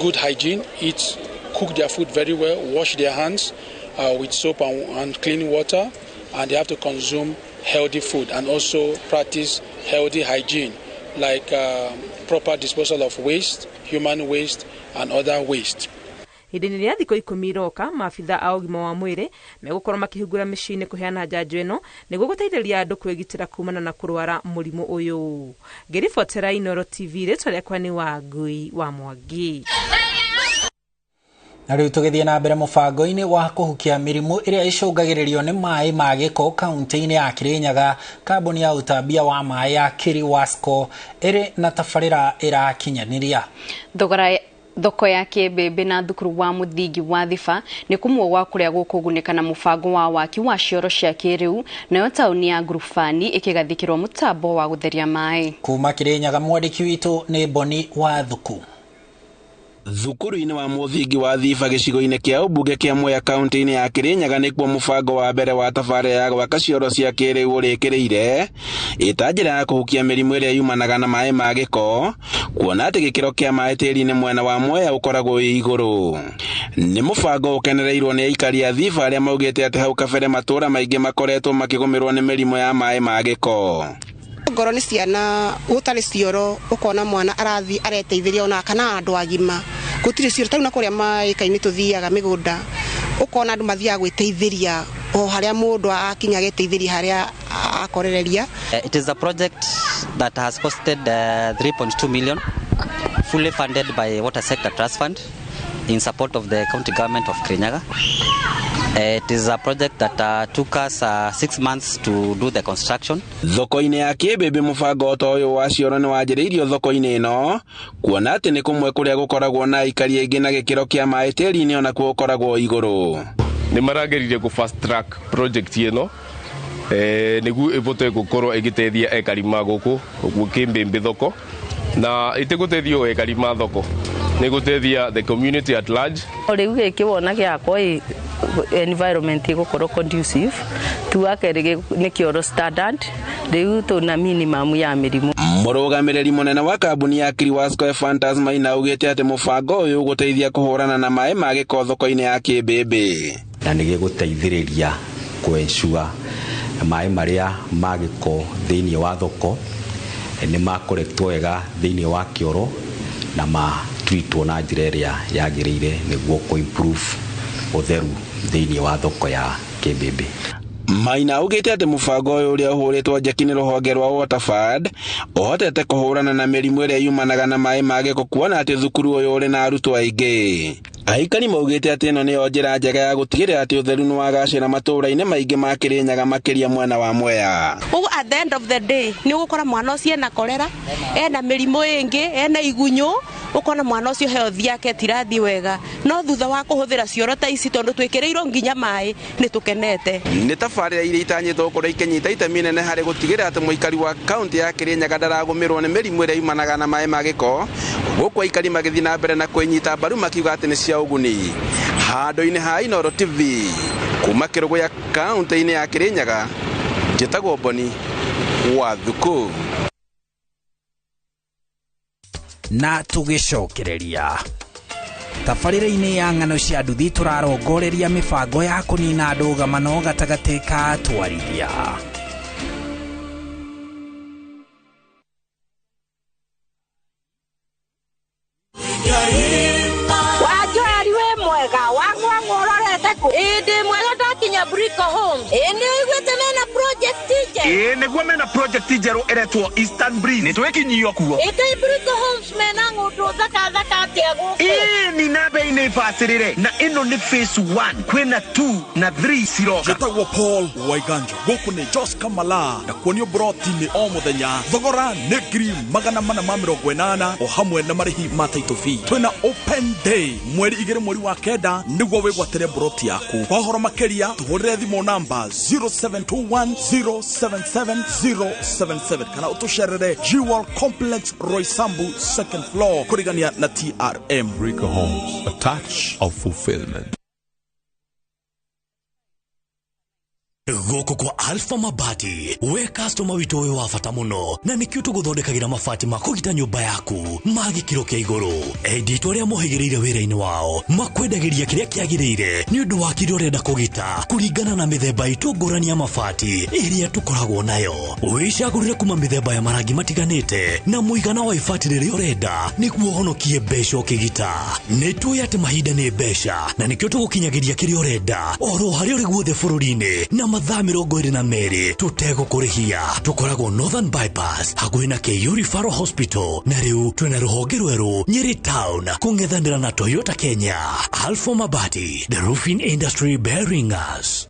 good hygiene, eat, cook their food very well, wash their hands with soap and clean water, and they have to consume healthy food and also practice healthy hygiene like proper disposal of waste, human waste and other waste. Hĩndĩ-inĩ rĩa thikũ 10 iroka maabitha a ũgima wa mwĩrĩ megũkorwo makĩhingũra mĩciĩ-inĩ kũheana njanjo ĩno nĩguo gũteithĩrĩria andũ kwĩgitĩra kumana na kũrwara mũrimũ ũyũ. Ngĩribotera Inooro TV, rĩtwa rĩakwa nĩ Wangui wa Mwangi. Na rĩu tũgĩthiĩ na mbere mũbango-inĩ wa kũhukia mĩrimũ ĩrĩa ĩcũngagĩrĩrio nĩ maĩ ma gĩko kaunti-inĩ ya Kirinyaga, kambuni ya ũtambia wa maĩ ya Kiriwasco ĩrĩ na tabarĩra ĩrakinyanĩria. Thogora thoko ya kĩmbĩmbĩ na thukuru wa mũthingi wa Thiba nĩ kũmwe gwa kũrĩa gũkũgunĩka na mũbango wa waki wa cioro cia kĩrĩu, nayo taũni ya Ngurubani ĩkĩgathĩkĩrwo mũtambo wa gũtheria maĩ. Kuma Kirinyaga mwandĩki witũ nĩ Boni wa Thuku. Thukuru-inĩ wa mũthingi wa Thiba gĩcigo-inĩ kĩa ũmbunge kĩa Mwea kaunti-inĩ ya Kirinyaga nĩkuo mũbango wa mbere wa tabarĩra ya gwaka cioro cia kĩrĩu ũrĩkĩrĩire ĩta njĩra ya kũhukia mĩrimũ ĩrĩa yumanaga na maĩ ma gĩko, kuona atĩ gĩkĩro kĩa maĩ tĩri-inĩ mwena wa Mwea ũkoragwo wĩ igũrũ. Nĩ mũbango ũkenereirwo nĩ aikari a Thiba arĩa maugĩte atĩ hau kabere matũũra maingĩ makoretwo makĩgũmĩrwo nĩ mĩrimũ ya maĩ ma gĩko. Ngoro nĩ ciana gũtarĩ cioro ũkona mwana arathi areteithĩria ona kana andũ agima gũtirĩ cioro tau na kũrĩa maĩka-inĩ tũthiaga mĩgũnda ũkona andũ mathiaga gwĩteithĩria o harĩa mũndũ akinya ageteithĩria harĩa akorereria. It is a project that has costed 3.2 million Fully funded by Water Sector Trust Fund in support of the county government of Kirinyaga. It is a project that took us 6 months to do the construction. Thoko-inĩ ya Kĩmbĩmbĩ mũbango ta ũyũ wa cioro nĩ wanjĩrĩirio thoko-inĩ ĩno kuona atĩ nĩ kũmwe kũrĩa gũkoragwo na aikari aingĩ na gĩkĩro kĩa maĩ tĩri-inĩ onakuo gũkoragwo igũrũ. Nĩ marageririe gũ fast track project ĩno nĩguo ĩvote gũkorwo ĩgĩteithia ekari ma gũkũ ũguo Kĩmbĩmbĩ thoko, na ĩtĩgũteithia o ekari ma thoko, nĩ gũteithia the community at large. Rĩu gĩkĩ wona gĩakwa environment ĩgũkorwo conducive tu wakerĩ nĩ kĩoro standard rĩu tũna minimum ya mĩrimũ. Mũrũgamĩrĩri mũnene wa kambuni ya Kiriwasco Ephantus Maina augĩte atĩ mũbango ũyũ ũgũteithia kũhũrana na maĩ ma gĩko thoko-inĩ ya Kĩmbĩmbĩ, na nĩ gĩgũteithĩrĩria kũ-ensure maĩ marĩa ma gĩko thĩinĩ wa thoko nĩ makorektwo wega thĩinĩ wa kĩoro na matreatwo na njĩra ĩrĩa yagĩrĩire nĩguo kũ-improve ũtheru thĩinĩ wa thoko ya Kĩmbĩmbĩ. Maina augĩte atĩ mũbango ũyũ ũrĩa ũhũrĩtwo njeki nĩ rũhonge rwa Water Fund ũhotete kũhũrana na mĩrimũ ĩrĩa yumanaga na maĩ ma gĩko kuona atĩ thukuru ũyũ ũrĩ na arutwo aingĩ. Aikari maugĩte atĩ ĩno nĩyo njĩra njega ya gũtigĩrĩra atĩ ũtheru nĩ wagacĩra matũũra-inĩ maingĩ ma Kĩrĩnyaga makĩria mwena wa Mwea. Ũguo at the end of the day nĩ ũgũkora mwana ũcio ena korera, ena mĩrimũ ĩngĩ, ena igunyũ, ũkona mwana ũcio health yake tirathi wega, no thutha wa kũhũthĩra cioro ta ici tondũ twĩkĩrĩirwo nginya maĩ nĩ tũkenete. Nĩ tabarĩra iria itanyĩtwo gũkorwo ikĩnyita itemi nene harĩ gũtigĩrĩra atĩ mũikari wa kaũntĩ ya Kĩrĩnyaga ndaragũmĩrwo nĩ mĩrimũ ĩrĩa yumanaga na maĩ ma gĩko, gũkũ aikari magĩthiĩ na mbere na kwĩnyita mbaru makiuga atĩ nĩ cia ũguni. Handũ-inĩ ha Inooro TV kuma Kĩrũgũya kaũntĩ-inĩ ya Kĩrĩnyaga, njĩtagwo Boni wa Thuku. Na tũgĩcokereria tabarĩra-inĩ ya ng'ano cia nduthi tũrarongoreria mĩbango ya kũnina ndũgamano gatagatĩ ka atwarithia. Wajoari we mwega wang'wang'wa ũrorete kũ? Ĩ ndĩ mwega ndakinya Brico Homes. Ĩ nĩ ũiguĩte mena project njerũ? Ĩ nĩguo mena project njerũ ĩretwo Eastern Breeze. Nĩ twĩkinyio kuo. Ĩ kaĩ Brico Homes mena ng'ũndũ thaka thaka atĩa gũkũ? Ĩ ni na bei nĩ bacĩrĩre, na ĩno nĩ phase 1, kwĩna 2 na 3 ciroka. Njĩtagwo Paul Waiganjo, gũkũ nĩ Jos Kamala, na kuonio broti-inĩ o mũthenya. Thogora nĩ 480,000 o hamwe na marĩhi ma title fee. Twĩna open day mweri 2 mweri wa 9 nĩguo wĩgwatĩre broti yaku. Kwa ũhoro makĩria tũhũrĩre thimũ namba 0721077077 kana ũtũcerere Jewel Complex Roysambu second floor kũrigania na TRM. Brico Homes, a touch of fulfillment. Gũkũ kwa Alpha Mabati, we customer witũ ũyũ wa bata mũno, na nĩkĩo tũgũthondekagĩra mabati ma kũgita nyũmba yaku ma gĩkĩro kĩa igũrũ. Endia aitũ arĩa mohĩgĩrĩire wĩra-inĩ wao makwendagĩria kĩrĩa kĩagĩrĩire nĩ ũndũ wa kĩrĩa ũrenda kũgita kũringana na mĩthemba itũ ngũrani ya mabati ĩrĩa tũkoragwo nayo. Wĩcagũrĩre kuma mĩthemba ya marangi matiganĩte na mũigana wa ibati rĩrĩa ũrenda nĩguo ũhonokie mbeca ũkĩgita. Nĩ tũĩ atĩ mahinda nĩ mbeca na nĩkĩo tũgũkinyagĩria kĩrĩa ũrenda oro harĩa ũrĩ guothe bũrũri-inĩ na mathaa 22 tũtegũkũrĩhia. Tũkoragwo Northern Bypass hakuhĩ na KU Referral Hospital, na rĩu twĩna rũhonge rwerũ Nyeri Town kũng'ethanĩra na Toyota Kenya. Alpha Mabati, the roofing industry bearing us.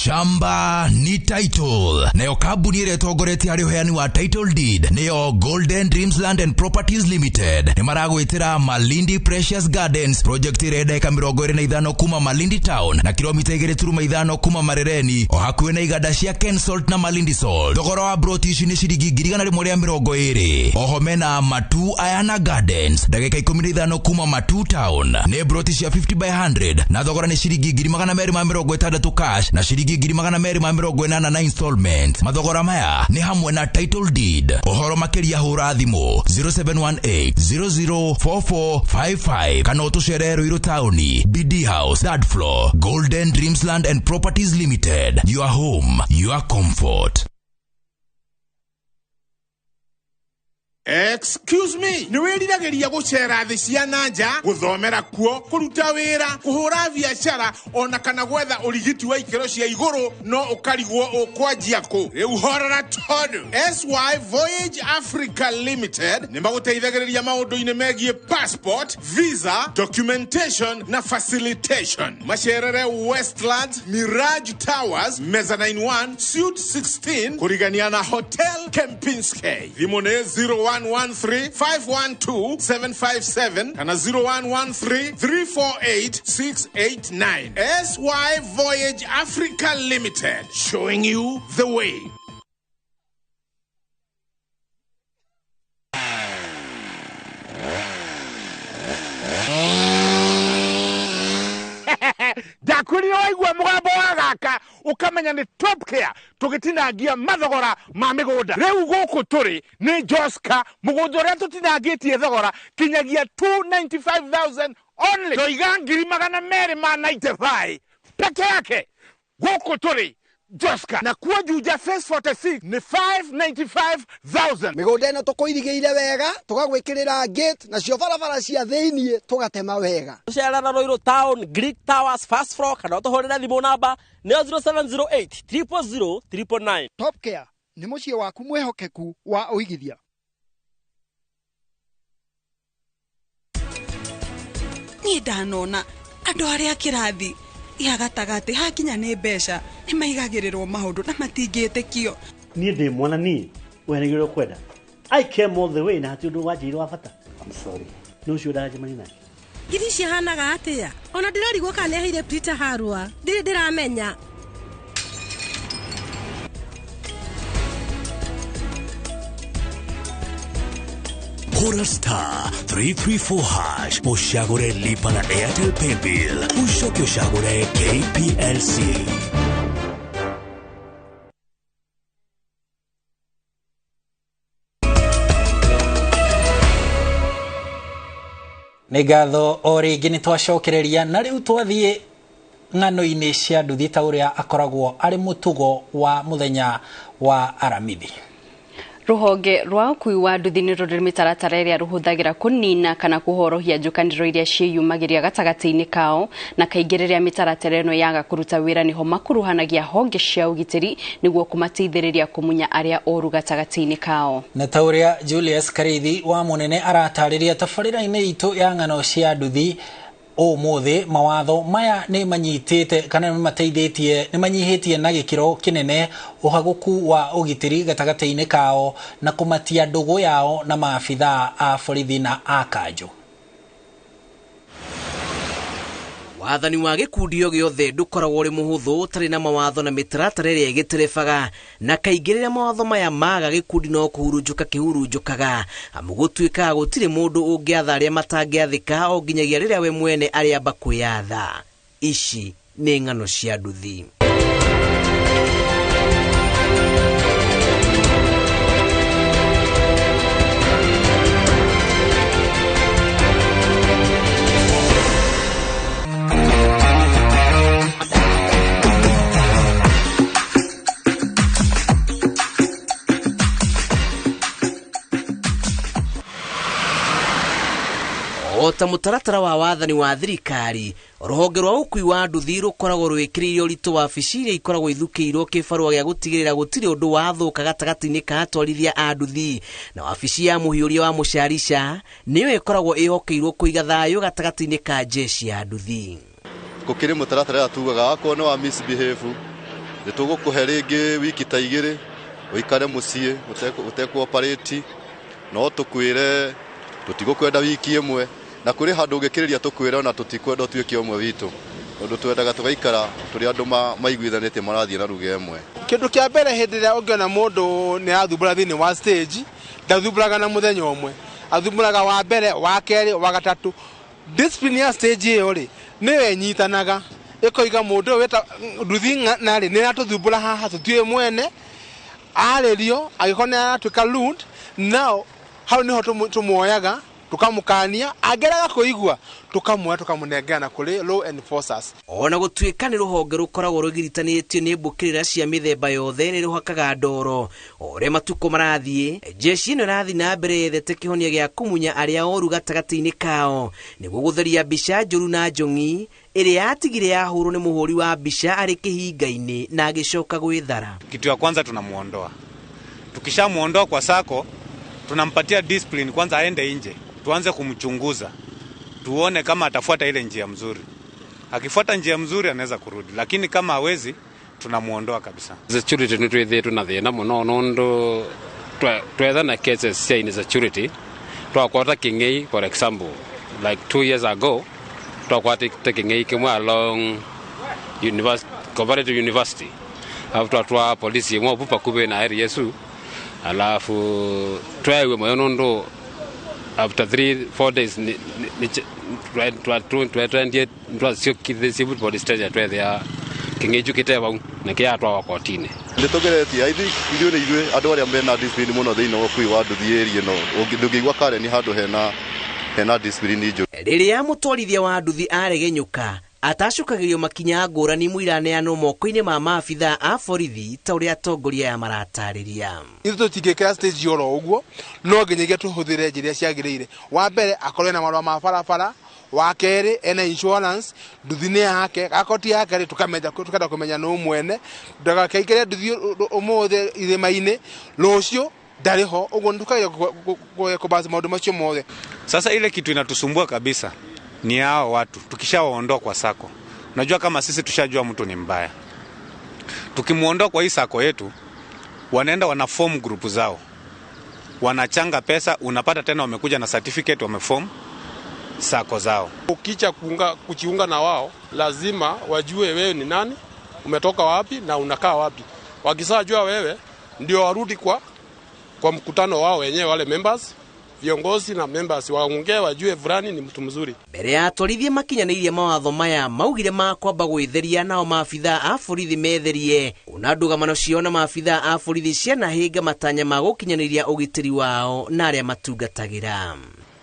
Shamba ni title. Nayo kambuni ĩrĩa ĩtongoretie harĩ ũheani wa title deed nĩyo Golden Dreams Land and Properties Limited. Nĩ maragwĩtĩra Malindi Precious Gardens project ĩrĩa ndagĩka 25 kuma Malindi Town na kilomita 2.5 kuma Marereni o hakuhĩ na iganda cia Ken Salt na Malindi Salt. Thogora wa broti ici nĩ ciringi 120,000. Oho mena Matu Ayana Gardens ndagĩka 15 kuma Matu Town nĩ broti cia 50 by 100 na thogora nĩ ciringi 260 cash na ciringi 280 na installment. Mathogora maya nĩ hamwe na title deed. Ũhoro makĩria hũra thimũ 0718 004455 kana ũtũcerere Ruiru Town, BD House, third floor, Golden Dreams Land and Properties Limited. Your home, your comfort. Excuse me, nĩ wĩriragĩria gũcera thĩ cia na nja, gũthomera kuo, kũruta wĩra, kũhũra biacara ona kana gwetha ũrigiti wa ikĩro cia igũrũ, no ũkarigwo ũkwanjia kũ. Rĩu horora tondũ SY Voyage Africa Limited nĩ magũteithagĩrĩria maũndũ-inĩ megiĩ passport, visa, documentation na facilitation. Macerere Westlands, Mirage Towers, Mezzanine 1, Suite 16, kũrigania na Hotel Kempinski. Thimũ nĩ 0113 512 757 kana 0113 348 689. SY Voyage Africa Limited, showing you the way. Ndakwĩrire waigua mũgambo wa gaka ũkamenya nĩ Top Care tũgĩtinangia mathogora ma mĩgũnda. Rĩu gũkũ tũrĩ nĩ Joska, mũgũnda ũrĩa tũtinangĩtie thogora kinyagia 295,000 only. Toiga 295,000 peke yake. Gũkũ tũrĩ Joska, na kuo Juja phase 46 nĩ 595,000. Mĩgũnda ĩno tũkũirigĩire wega, tũgagwĩkĩrĩra gate, nacio barabara cia thĩiniĩ tũgatema wega. Tũcerera Ruiru Town, Greek Towers, first floor, kana ũtũhũrĩre thimũ namba nĩyo 0708 000 999. Top Care nĩ mũciĩ waku mwĩhokeku wa ũigithia. Niĩ ndanona andũ arĩa kĩrathi gĩa gatagatĩ hakinya nĩ mbeca nĩ maigagĩrĩrwo maũndũ na matingĩtĩkio. Niĩ ndĩ mwana niĩ weregeirwo kwenda. I came all the way na hatirĩ ũndũ wanjĩrire wa bata. I'm sorry. Nĩ ũcio ndacemania nake. Ngiri ici ihanaga atĩa? Ona ndĩrarigwo kana nĩaheire Peter harũa. Ndirĩ ndĩramenya. Hora star 334 hash ushagure lipa na Airtel Paybill ushoke ushagure KPLC. Nĩ ngatho o rĩngĩ nĩ twacokereria na rĩu twathiĩ ng'ano-inĩ cia nduthi ta ũrĩa akoragwo arĩ mũtugo wa mũthenya wa Aramithi. Ruhonge rwa ũkui wa nduthi nĩ rũrĩ mĩtaratara ĩrĩa rũhũthagĩra kũnina kana kũhorohia njũkanĩro iria ciĩyumagĩria gatagatĩ-inĩ kao, na kaingĩ rĩrĩa mĩtaratara ĩno yaga kũruta wĩra nĩho makuruhanagia honge cia ũgitĩri nĩguo kũmateithĩrĩria kũmunya arĩa oru gatagatĩ-inĩ kao. Na ta ũrĩa Julius Karithi wa Mũnene aratarĩria tabarĩra-inĩ itũ ya ng'ano cia nduthi ũmũthĩ, mawatho maya nĩ manyitĩte kana nĩ mateithĩtie nĩ manyihĩtie na gĩkĩro kĩnene ũhagũku wa ũgitĩri gatagatĩ-inĩ kao na kũmatia ndũgũ yao na maabithaa a borithi na a kanjũ. Wathani wa gĩkundi o gĩothe ndũkoragwo ũrĩ mũhũthũ ũtarĩ na mawatho na mĩtaratara ĩrĩa ĩgĩterebaga, na kaingĩ rĩrĩa mawatho maya maga gĩkundi no kũhurunjũka kĩhurunjũkaga, amu gũtuĩkaga gũtirĩ mũndũ ũngĩatha arĩa matangĩathĩka o nginyagia rĩrĩa we mwene arĩamba kwĩyatha. Ici nĩ ng'ano cia nduthi. Ota mũtaratara wa wathani wa thirikari, rũhonge rwa ũkui wa nduthi rũkoragwo rwĩkĩrĩire ũritũ wabici iria ikoragwo ithukĩirwo kĩbarũa gĩa gũtigĩrĩra gũtirĩ ũndũ wathũka gatagatĩ-inĩ ka atwarithia a nduthi, na wabici ya mũhiũria wa mũcarica nĩyo ĩkoragwo ĩhokeirwo kũiga thayũ gatagatĩ-inĩ ka jeshi ya nduthi. Gũkĩrĩ mũtaratara tugaga akorwo nĩ wa misbehave nĩ tũgũkũhe rĩngĩ wiki ta igĩrĩ ũikare mũciĩ ũtekũ operate, no tũkwĩre tũtigũkwenda wiki ĩmwe, na kũrĩ handũ ũngĩkĩrĩria tũkwĩre ona tũtikwenda ũtuĩke ũmwe witũ, tondũ twendaga tũgaikara tũrĩ andũ maiguithanĩtie marathiĩ na ruga ĩmwe. Kĩndũ kĩa mbere hĩndĩ ĩrĩa ũngĩona mũndũ nĩ arathumbũra thĩinĩ wa stage, ndathumbũraga na mũthenya ũmwe, athumbũraga wa mbere, wa kerĩ, wa gatatũ. Discipline ya stage ĩyo rĩ nĩyo ĩnyitanaga ĩkoiga mũndũ ũyũ wĩta nduthi narĩ nĩ aratũthumbũra haha tũtiũĩ mwene, arĩrio angĩkorwo nĩ aratuĩka rude, nao hau niho tũmuoyaga Tukamukania angeraga kuigua tukamwoya tukamunengera kuri law enforcers. Ona gutuika ni ruhonge rukoragwo rugiritanitio ni mbukirira cia mithemba yothe ni ruhakaga ndoro uria matuko marathie. Jeshi ino irathi na mbere yethete kihonia gia kumunya aria oru gatagati-ini kao niguo gutheria mbica njuru na njong'i iria yatigire yahurwo ni muhuri wa mbica ari kihinga-ini na agicoka gwithara. Kitu ya kwanza tunamuondoa, tukishamuondoa kwa sako tunampatia discipline kwanza, aende nje tuanze kumchunguza tuone kama atafuata ile njia mzuri. Akifuata njia mzuri anaweza kurudi, lakini kama hawezi tunamuondoa kabisa. Security ni twithiitwe na thina muno nundu twetha na cases cia insecurity twakwata king'ei, for example like 2 years ago twakwatite king'ei kimwe along university, Cooperative University, alafu twatwaa polisi imwe vu pakuvi na area yesu, alafu twewe moyo nundu after 3-4 days twatwendie police station twethia king'eju kite vau na kiatwawa kotini. Nitugeretie I think ithuĩ nĩ ithuĩ andũ arĩa mena discipline mũno thĩinĩ wa ũkui wa nduthi area ĩno, ndũngĩigua Karen handũ hena discipline njũru. Rĩrĩa mũtwarithia wa nduthi aregenyũka atacũkagĩrio makinya ngũrani mũiraneanwo moko-inĩ ma maabithaa a borithi ta ũrĩa atongoria aya maratarĩria. Ithuĩ tũtingĩkĩra stage oro ũguo, no nginyagia tũhũthĩre njĩra ciagĩrĩire. Wa mbere akorwo ena marũa ma barabara, wa kerĩ ena insurance, nduthi nĩ yake, gakoti yake rĩ tukamenya, tukenda kũmenya nũ mwene, ndagakaingĩre nduthi ũmũthĩ irĩma-inĩ, rũciũ ndarĩ ho, ũguo nĩtũkageria kũbaci maũndũ macio mothe. Sasa ile kitu inatusumbua kabisa ni hao watu tukishawaondoa kwa sako. Unajua kama sisi tushajua mtu ni mbaya, tukimuondoa kwa hii sako yetu wanaenda wana form group zao, wanachanga pesa, unapata tena wamekuja na certificate wameform sako zao. Ukicha kujiunga na wao lazima wajue wewe ni nani, umetoka wapi na unakaa wapi. Wakishajua wewe ndio warudi kwa mkutano wao wenyewe, wale members, viongozi na members waongee wajue fulani ni mtu mzuri. Mbere ya atwarithia makinyanĩirie mawatho maya maugire makwamba gwĩtheria nao maabithaa a borithi metherie ona ndũgamano ciao na maabithaa a borithi cianahinga matanya ma gũkinyanĩria ũgitĩri wao na arĩa matungatagĩra.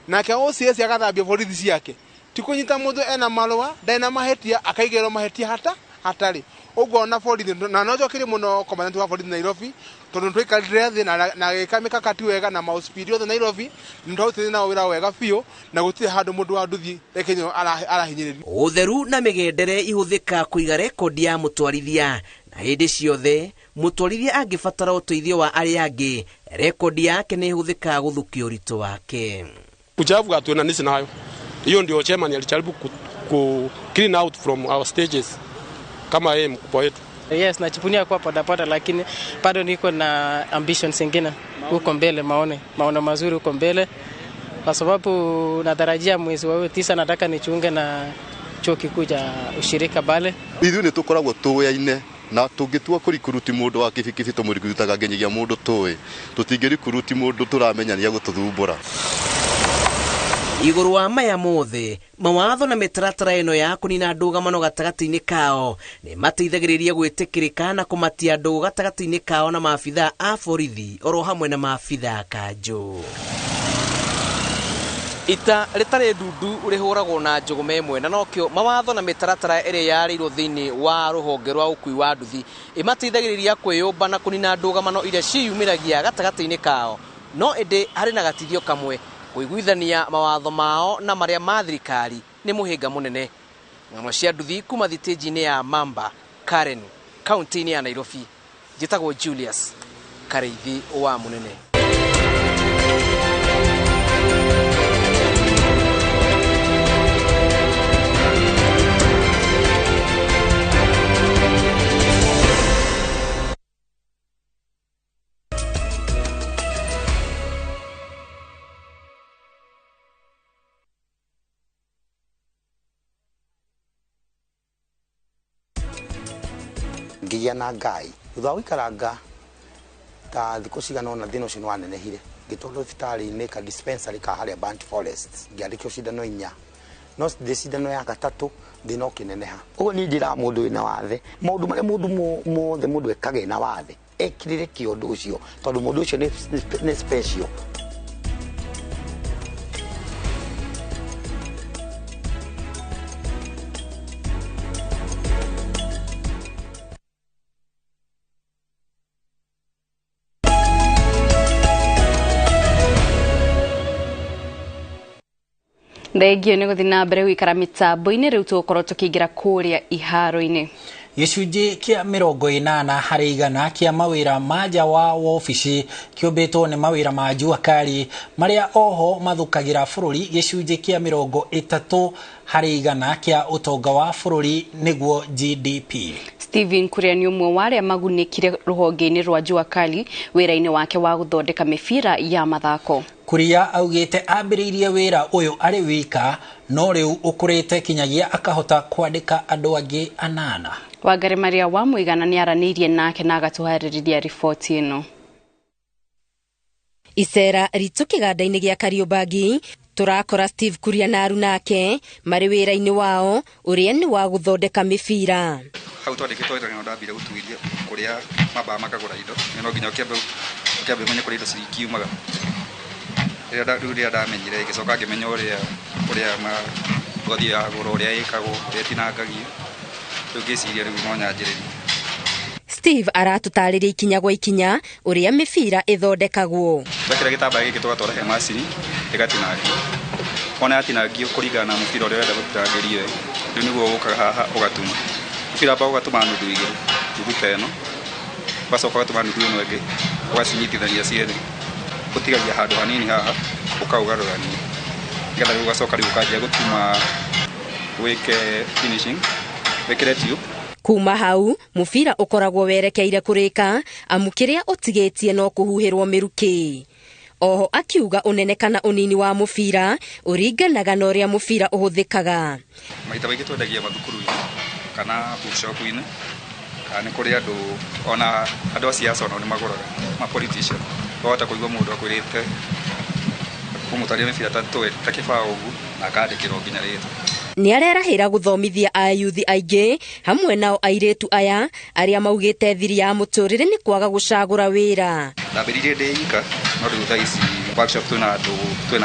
Nake OCS agathambia borithi ciake, ti kũnyita mũndũ ena marũa ndarĩ na mahĩtia akaigĩrwo mahĩtia hata hatarĩ. Ũguo ona borithi na no njokire mũno commandant wa borithi Nairobi tondu twaikarire thĩ na gĩka mĩkakati wega na maũspidi othe Nairobi nĩtwarutire nao wĩra wega biũ na gũtirĩ handũ mũndũ wa nduthi ekenywo arahinyĩrĩrio. Ũtheru na mĩgendere ihũthĩka kũiga rekondi ya mũtwarithia na hĩndĩ ciothe mũtwarithia angĩbatara ũteithio wa arĩa angĩ rekondi yake nĩ ihũthĩkaga gũthukia ũritũ wake. Uchafu hatuendanisi nayo. Hiyo ndio chairman alijaribu ku clean out from our stages kama yeye mkubwa wetu. Yes, najivunia kuwa bodaboda lakini bado niko na ambitions zingine huko mbele, maono mazuri huko mbele, kwa sababu natarajia mwezi wa 9 nataka nijiunge na chuo kikuu cha ushirika pale. Ithuĩ nĩ tũkoragwo tũyaine na tũngĩtua kũrikuruti mũndũ wa kibikibi tũmũrikurutaga nginyagia mũndũ tũĩ, tũtingĩrikuruti mũndũ tũramenya nĩ egũtũthumbũra. Igũrũ wa maya mothe mawatho na mĩtaratara ĩno ya kũnina ndũgamano gatagatĩ-inĩ kao nĩ mateithagĩrĩria gwĩtĩkĩrĩka na kũmatia ndũgũ gatagatĩ-inĩ kao na maabithaa a borithi oro hamwe na maabithaa a kanjũ. Ita rĩtarĩ ndundu rĩhũragwo na njũgũma ĩmwe na nokĩo mawatho na mĩtaratara ĩrĩa yarĩirwo thĩinĩ wa rũhonge rwa ũkui wa nduthi ĩmateithagĩrĩria kwĩyũmba na kũnina ndũgamano iria ciĩyumĩragia gatagatĩ-inĩ kao, no ĩndĩ harĩ na gatithio kamwe kũiguithania mawatho mao na marĩa ma thirikari nĩ mũhĩnga mũnene. Ng'ano cia nduthi kuma thitĩnji-inĩ ya Mamba, Karen, kaunti-inĩ ya Nairobi. Njĩtagwo Julius Kareithi wa Mũnene. Ngĩgĩa na ngai thutha wa gũikaranga ta thikũ cigana ũna thĩna ũcio nĩ wanenehire, ngĩtwarwo thibitarĩ-inĩ ka dispensary ka harĩa Burnt Forest, ngĩandĩkwo cindano 4, no ndĩ cindano ya gatatũ thĩna ũkĩneneha. Ũguo niĩ njĩraga mũndũ wĩna wathe maũndũ marĩa mũndũ mothe mũndũ ekage ena wathe ekĩrĩre kĩo ũndũ ũcio tondũ mũndũ ũcio nĩ special. Thengio nĩ gũthiĩ na mbere gũikara mĩtambo-inĩ. Rĩu tũgũkorwo tũkĩingĩra kũrĩa iharo-inĩ. Gĩcunjĩ kĩa 80% kĩa mawĩra ma nja wa wobici kĩũmbĩtwo nĩ mawĩra ma jua kali marĩa oho mathũkagĩra bũrũri gĩcunjĩ kĩa 30% kĩa ũtonga wa bũrũri nĩguo GDP. Stephen Kuria nĩ ũmwe wa arĩa magunĩkire rũhonge-inĩ rwa jua kali wĩra-inĩ wake wa gũthondeka mĩbira ya mathako. Kuria augĩte ambĩrĩirie wĩra ũyũ arĩ wika no rĩu ũkũrĩte kinyagia akahota kwandĩka andũ angĩ 8. Wangari Maria wa Mũigana nĩ aranĩirie nake na agatũharĩrĩria riboti ĩno. Icera ritũ kĩganda-inĩ gĩa Kariobangi tũrakora Steve Kuria na aruna ake marĩ wĩra-inĩ wao ũrĩa nĩ wa gũthondeka mĩbira. Hau twandĩkĩtwo wĩra nĩ ndambire gũtuĩria kũrĩa mambaga makagũra indo, no nginya ũkĩambe ũmenye kũrĩa indo cikiumaga. Rĩu rĩrĩa ndamenyire ngĩcoka ngĩmenya ũrĩa ngothi ya gũrũ ũrĩa ĩkagwo, ũrĩa ĩtinangagio. Rĩu ngĩciria rĩu no nyanjĩrĩrie. Steve aratũtarĩria ikinya gwa ikinya ũrĩa mĩbira ĩthondekagwo. Twekĩra gĩtambaya gĩkĩ tũgatwara he macini ĩgatinangio. Wona yatinangio kũringana na mũbira ũrĩa ũrenda gũtinangĩrio, rĩu nĩguo ũkaga haha ũgatuma. Mũbira wambaga ũgatuma nuthu igĩrĩ, nuthu ta ĩno, ũgacoka ũgatuma nuthu ĩno ĩngĩ, ũgacinyitithania cierĩ, ũtigagia handũ hanini haha ũkaũgarũrania, nĩgetha rĩu ũgacoka rĩu ũkanjia gũtuma wĩke finishing, wĩkĩre tube. Kuma hau mũbira ũkoragwo werekeire kũrĩka amu kĩrĩa ũtigĩtie no kũhuhĩrwo mĩrukĩ. Oho akiuga ũnene kana ũnini wa mũbira ũringanaga na ũrĩa mũbira ũhũthĩkaga. Maita maingĩ twendagia mathukuru-inĩ kana bookshop-inĩ, kana nĩ kũrĩ andũ ona andũ a siasa onao nĩ magũraga, ma politician. Wahota kũigua mũndũ akwĩrĩte kũmũtwarĩra mĩbira ta kĩbaũ ũguo na akandĩkĩrwo nginya rĩtwa. Nĩ arerahĩra gũthomithia ayuthi aingĩ hamwe nao airĩtu aya arĩa maugĩte thiri ya mũtũrĩre nĩ kwaga gũcagũra wĩra. Ndambĩrĩirie ndĩ ika no rĩu thaa ici workshop twĩna andũ 10.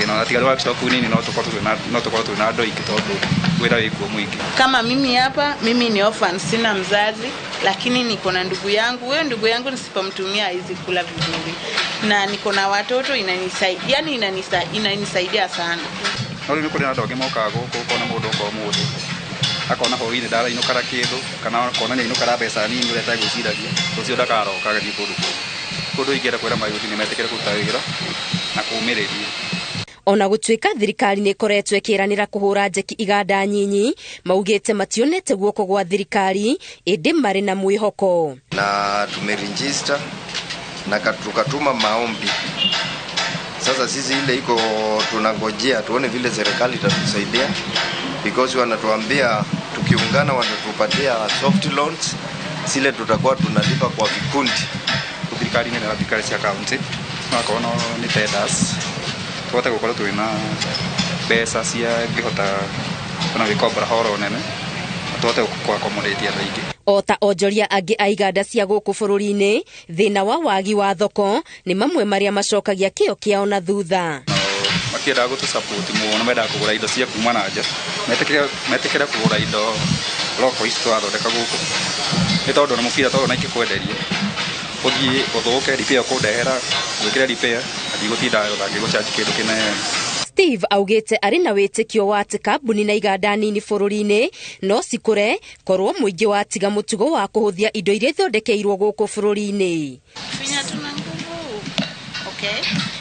Na tiga workshop nini no tũkorwo twĩna andũ aingĩ tondũ wĩra wĩkuo mwingi. Kama mimi hapa, mimi ni orphan, sina mzazi, lakini niko na ndugu yangu. Huyo ndugu yangu nisipomtumia hawezi kula vizuri. Na niko na watoto, inanisaidia, yani inanisaidia sana. No rĩu nĩ kũrĩ na andũ angĩ mokaga gũkũ ũkona mũndũ oka ũmũthĩ akona hwaĩ-inĩ ndarainũkara kĩndũ kana akona nĩainũkara mbeca nini ũrĩa ategwĩciragia, ũcio ndakaroka agathiĩ kũndũ kũngĩ. Kũndũ ingĩenda kwĩra mayuthi nĩ metĩkĩre kũruta wĩra na kũũmĩrĩria. Ona gũtuĩka thirikari nĩ ĩkoretwo ĩkĩranĩra kũhũra njeki iganda nyinyi, maugĩte mationete guoko gwa thirikari ĩndĩ marĩ na mwĩhoko. Na tumeregister na tukatuma maombi. Sasa sisi ile iko tunangojea tuone vile serikali itatusaidia, because wanatuambia tukiungana wanatupatia soft loans zile tutakuwa tunalipa kwa vikundi. Thirikari nene na thirikari cia county no nĩ tenders tũhote gũkorwo twĩna mbeca cia ngĩhota ona gĩkombora horo nene na tũhote kũ-accommodate andũ aingĩ. O ta onjoria angĩ a iganda cia gũkũ bũrũri-inĩ, thĩna wa wagi wa thoko nĩ mamwe marĩa macokagia kĩo kĩao na thutha. Matiendaga gũtũ-support mũno, mendaga kũgũra indo cia kuma na nja, metĩkĩre kũgũra indo local ici tũrathondeka gũkũ, nĩ tondũ na mũbira tondũ na ingĩkwenderia ũthiĩ ũthũke repair ũkũndehera ngwĩkĩre repair na ndigũtinda ngĩgũcharge kĩndũ kĩnene. Steve augĩte arĩ na wĩtĩkio wa atĩ kambuni na iganda nini bũrũri-inĩ no cikũre korwo mũingĩ watiga mũtugo wa kũhũthia indo iria ithondekeirwo gũkũ bũrũri-inĩ.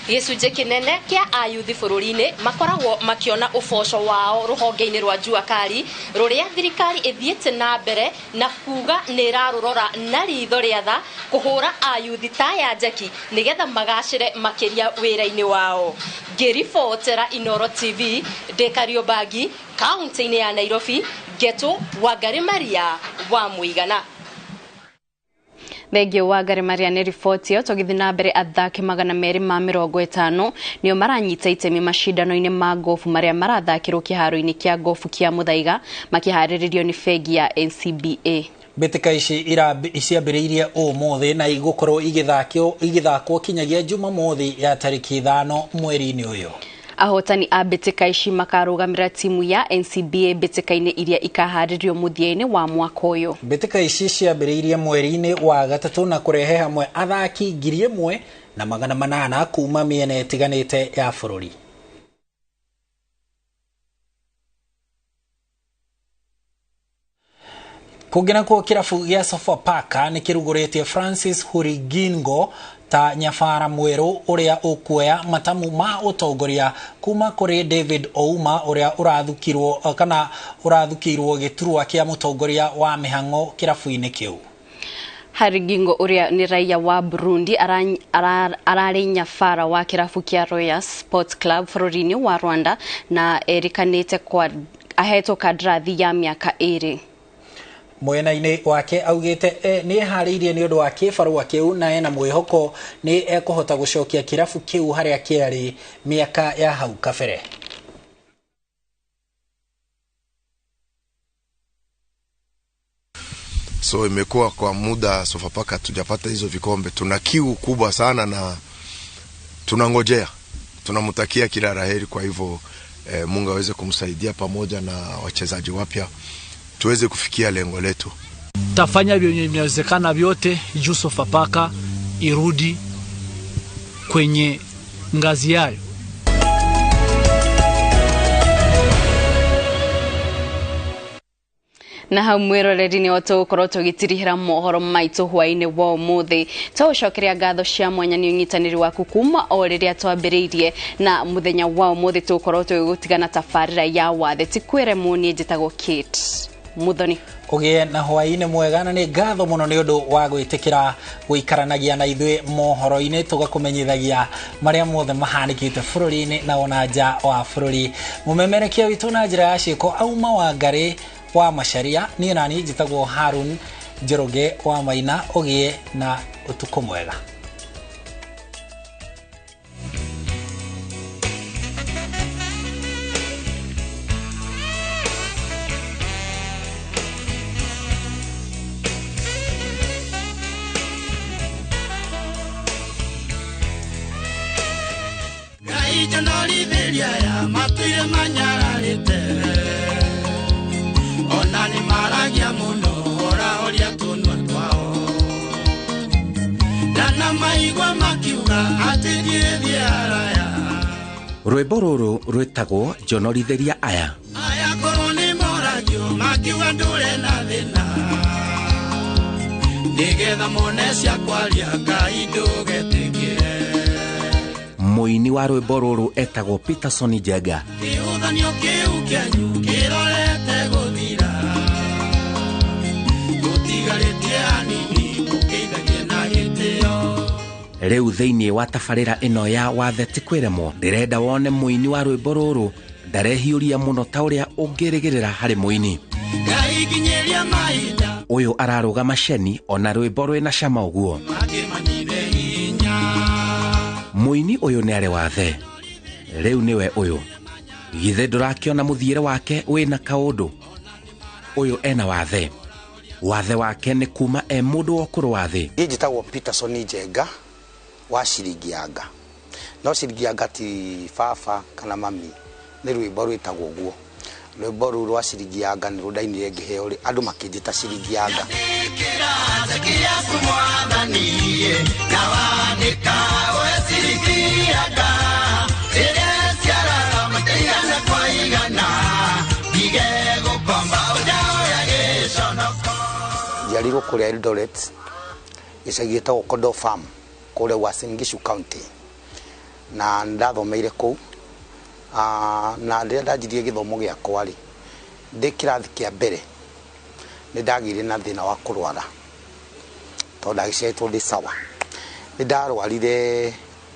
Gĩcunjĩ kĩnene kĩa ayuthi bũrũri-inĩ makoragwo makĩona ũboco wao rũhonge-inĩ rwa jua kali rũrĩa thirikari ĩthiĩte na mbere na kuga nĩ ĩrarũrora na ritho rĩa tha kũhũra ayuthi ta ya njeki nĩgetha magacĩre makĩria wĩra-inĩ wao. Ngĩribotera Inooro TV ndĩ Kariobangi kaunti-inĩ ya Nairobi, Ngetu Wangari Maria wa Mũigana. Thengio Wangari Maria nĩ riboti ĩyo. Tũgĩthiĩ na mbere, athaki 250 nĩo maranyita itemi macindano-inĩ ma gofu marĩa marathakĩrwo kĩharo-inĩ kĩa gofu kĩa Muthaiga makĩharĩrĩrio nĩ bengi ya NCBA. Mbĩtĩka ici ciambĩrĩirie ũmũthĩ na igũkorwo igĩthakwo kinyagia Jumamothi ya tarĩki 5 mweri-inĩ ũyũ. Ahotani a mbĩtĩka ici makarũgamĩra timu ya NCBA mbĩtĩka-inĩ iria ikaharĩrio mũthia-inĩ wa mwaka ũyũ. Mbĩtĩka ici ciambĩrĩirie mweri-inĩ wa gatatũ na kũrehe hamwe athaki 1800 kuma mĩena ĩtiganĩte ya bũrũri. Kũngĩ nakuo kĩrabu gĩa Sofapaka nĩ kĩrugũrĩtie Francis Hurigingo ta nyabara mwerũ ũrĩa ũkuoya matamu ma ũtongoria kuma kũrĩ David Ouma ũrĩa ũrathukirwo kana ũrathukĩirwo gĩturwa kĩa mũtongoria wa mĩhang'o kĩrabu-inĩ kĩu. Harigingo ũrĩa nĩ raia wa Burundi ararĩ nyabara wa kĩrabu kĩa Royal Sports Club bũrũri-inĩ wa Rwanda na erĩkanĩte kwa ahetwo kandarathi ya mĩaka 2. Mwena-inĩ wake augĩte nĩ eharĩirie nĩ ũndũ wa kĩbarũa kĩu na ena mwĩhoko nĩ ekũhota gũcokia kĩrabu kĩu harĩa kĩarĩ mĩaka ya hau kabere. So imekuwa kwa muda Sofapaka tujapata hizo vikombe. Tuna kiu kubwa sana na tunangojea. Tunamtakia kila laheri, kwa hivyo Mungu aweze kumsaidia pamoja na wachezaji wapya tuweze kufikia lengo letu. Tafanya vyenye vinawezekana vyote juu Sofapaka irudi kwenye ngazi yayo. Na hau mwiroreri ni tũgũkorwo tũgĩtirihĩra mohoro maitũ hwaĩ-inĩ wa ũmũthĩ. Tũgũcokeria ngatho cia mwanya nĩ ũnyitanĩri waku kuma o rĩrĩa twambĩrĩirie, na mũthenya wa ũmũthĩ tũgũkorwo tũgĩgũtigana tabarĩra ya wathe ti kwĩremwo. Niĩ njĩtagwo Kate Muthoni. Ũgĩe na hwaĩ-inĩ mwega, na nĩ ngatho mũno nĩ ũndũ wa gwĩtĩkĩra gũikaranagia na ithuĩ mohoro-inĩ, tũgakũmenyithagia marĩa mothe mahanĩkĩte bũrũri-inĩ na ona nja wa bũrũri. Mũmemerekia witũ na njĩra ya ciĩko auma Wangarĩ wa Macharia, niĩ nani njĩtagwo Harun Njoroge wa Maina. Ũgĩe na ũtukũ mwega. Ngai njonorithĩria ya matũire manyararĩte, ona nĩ maragia mũno horahoria tũnua twao, ndana maigua makiuga atĩ ndiĩthiĩ haraya. Rwĩmbo rũrũ rwĩtagwo njonorithĩria aya. Aya korwo nĩ moragio makiuga ndũre na thĩna, nĩgetha mone cia kwaria Ngai ndũgetĩkĩre. Mũini wa rwĩmbo rũrũ etagwo Peterson Njenga. Kĩhũthanio kĩu kĩanyu kĩrorete gũthira, gũtigarĩtie hanini mũkĩithagie na gĩtĩo. Rĩu thĩinĩ wa tabarĩra ĩno ya wathe ti kwĩremwo, ndĩrenda wone mũini wa rwĩmbo rũrũ ndarehiũria mũno ta ũrĩa ũngĩrĩgĩrĩra harĩ mũini. Ngai nginyĩria mahinda Ũyũ ararũgama ceni ona rwĩmbo rwĩna cama ũguo. makĩmanyine hinya. Mũini ũyũ nĩ arĩ wathe, rĩu nĩwe ũyũ. Githĩ ndũrakĩona mũthiĩre wake wĩna kaũndũ? Ũyũ ena wathe. Wathe wake nĩ kuma e mũndũ wa ũkũrũ wa thĩ. Niĩ njĩtagwo Peterson Njenga wa Ciringi Yanga. No Ciringi Yanga ti baba kana mami, nĩ rwĩmbo rwĩtagwo ũguo. Rwĩmbo rũu rwa Ciringi Yanga nĩ rũndainire ngĩheo rĩ, andũ makĩnjĩta Ciringi Yanga. Njiarirwo kũrĩa Eldoret, gĩcagi gĩtagwo Kodo Farm kũrĩa Uasin Gishu County, na ndathomeire kũu. Na rĩrĩa ndanjirie gĩthomo gĩakwa rĩ, ndĩ kĩrathi kĩa mbere nĩ ndagĩire na thĩna wa kũrwara, tondũ ndagĩciarĩtwo ndĩ sawa. Nĩ ndarwarire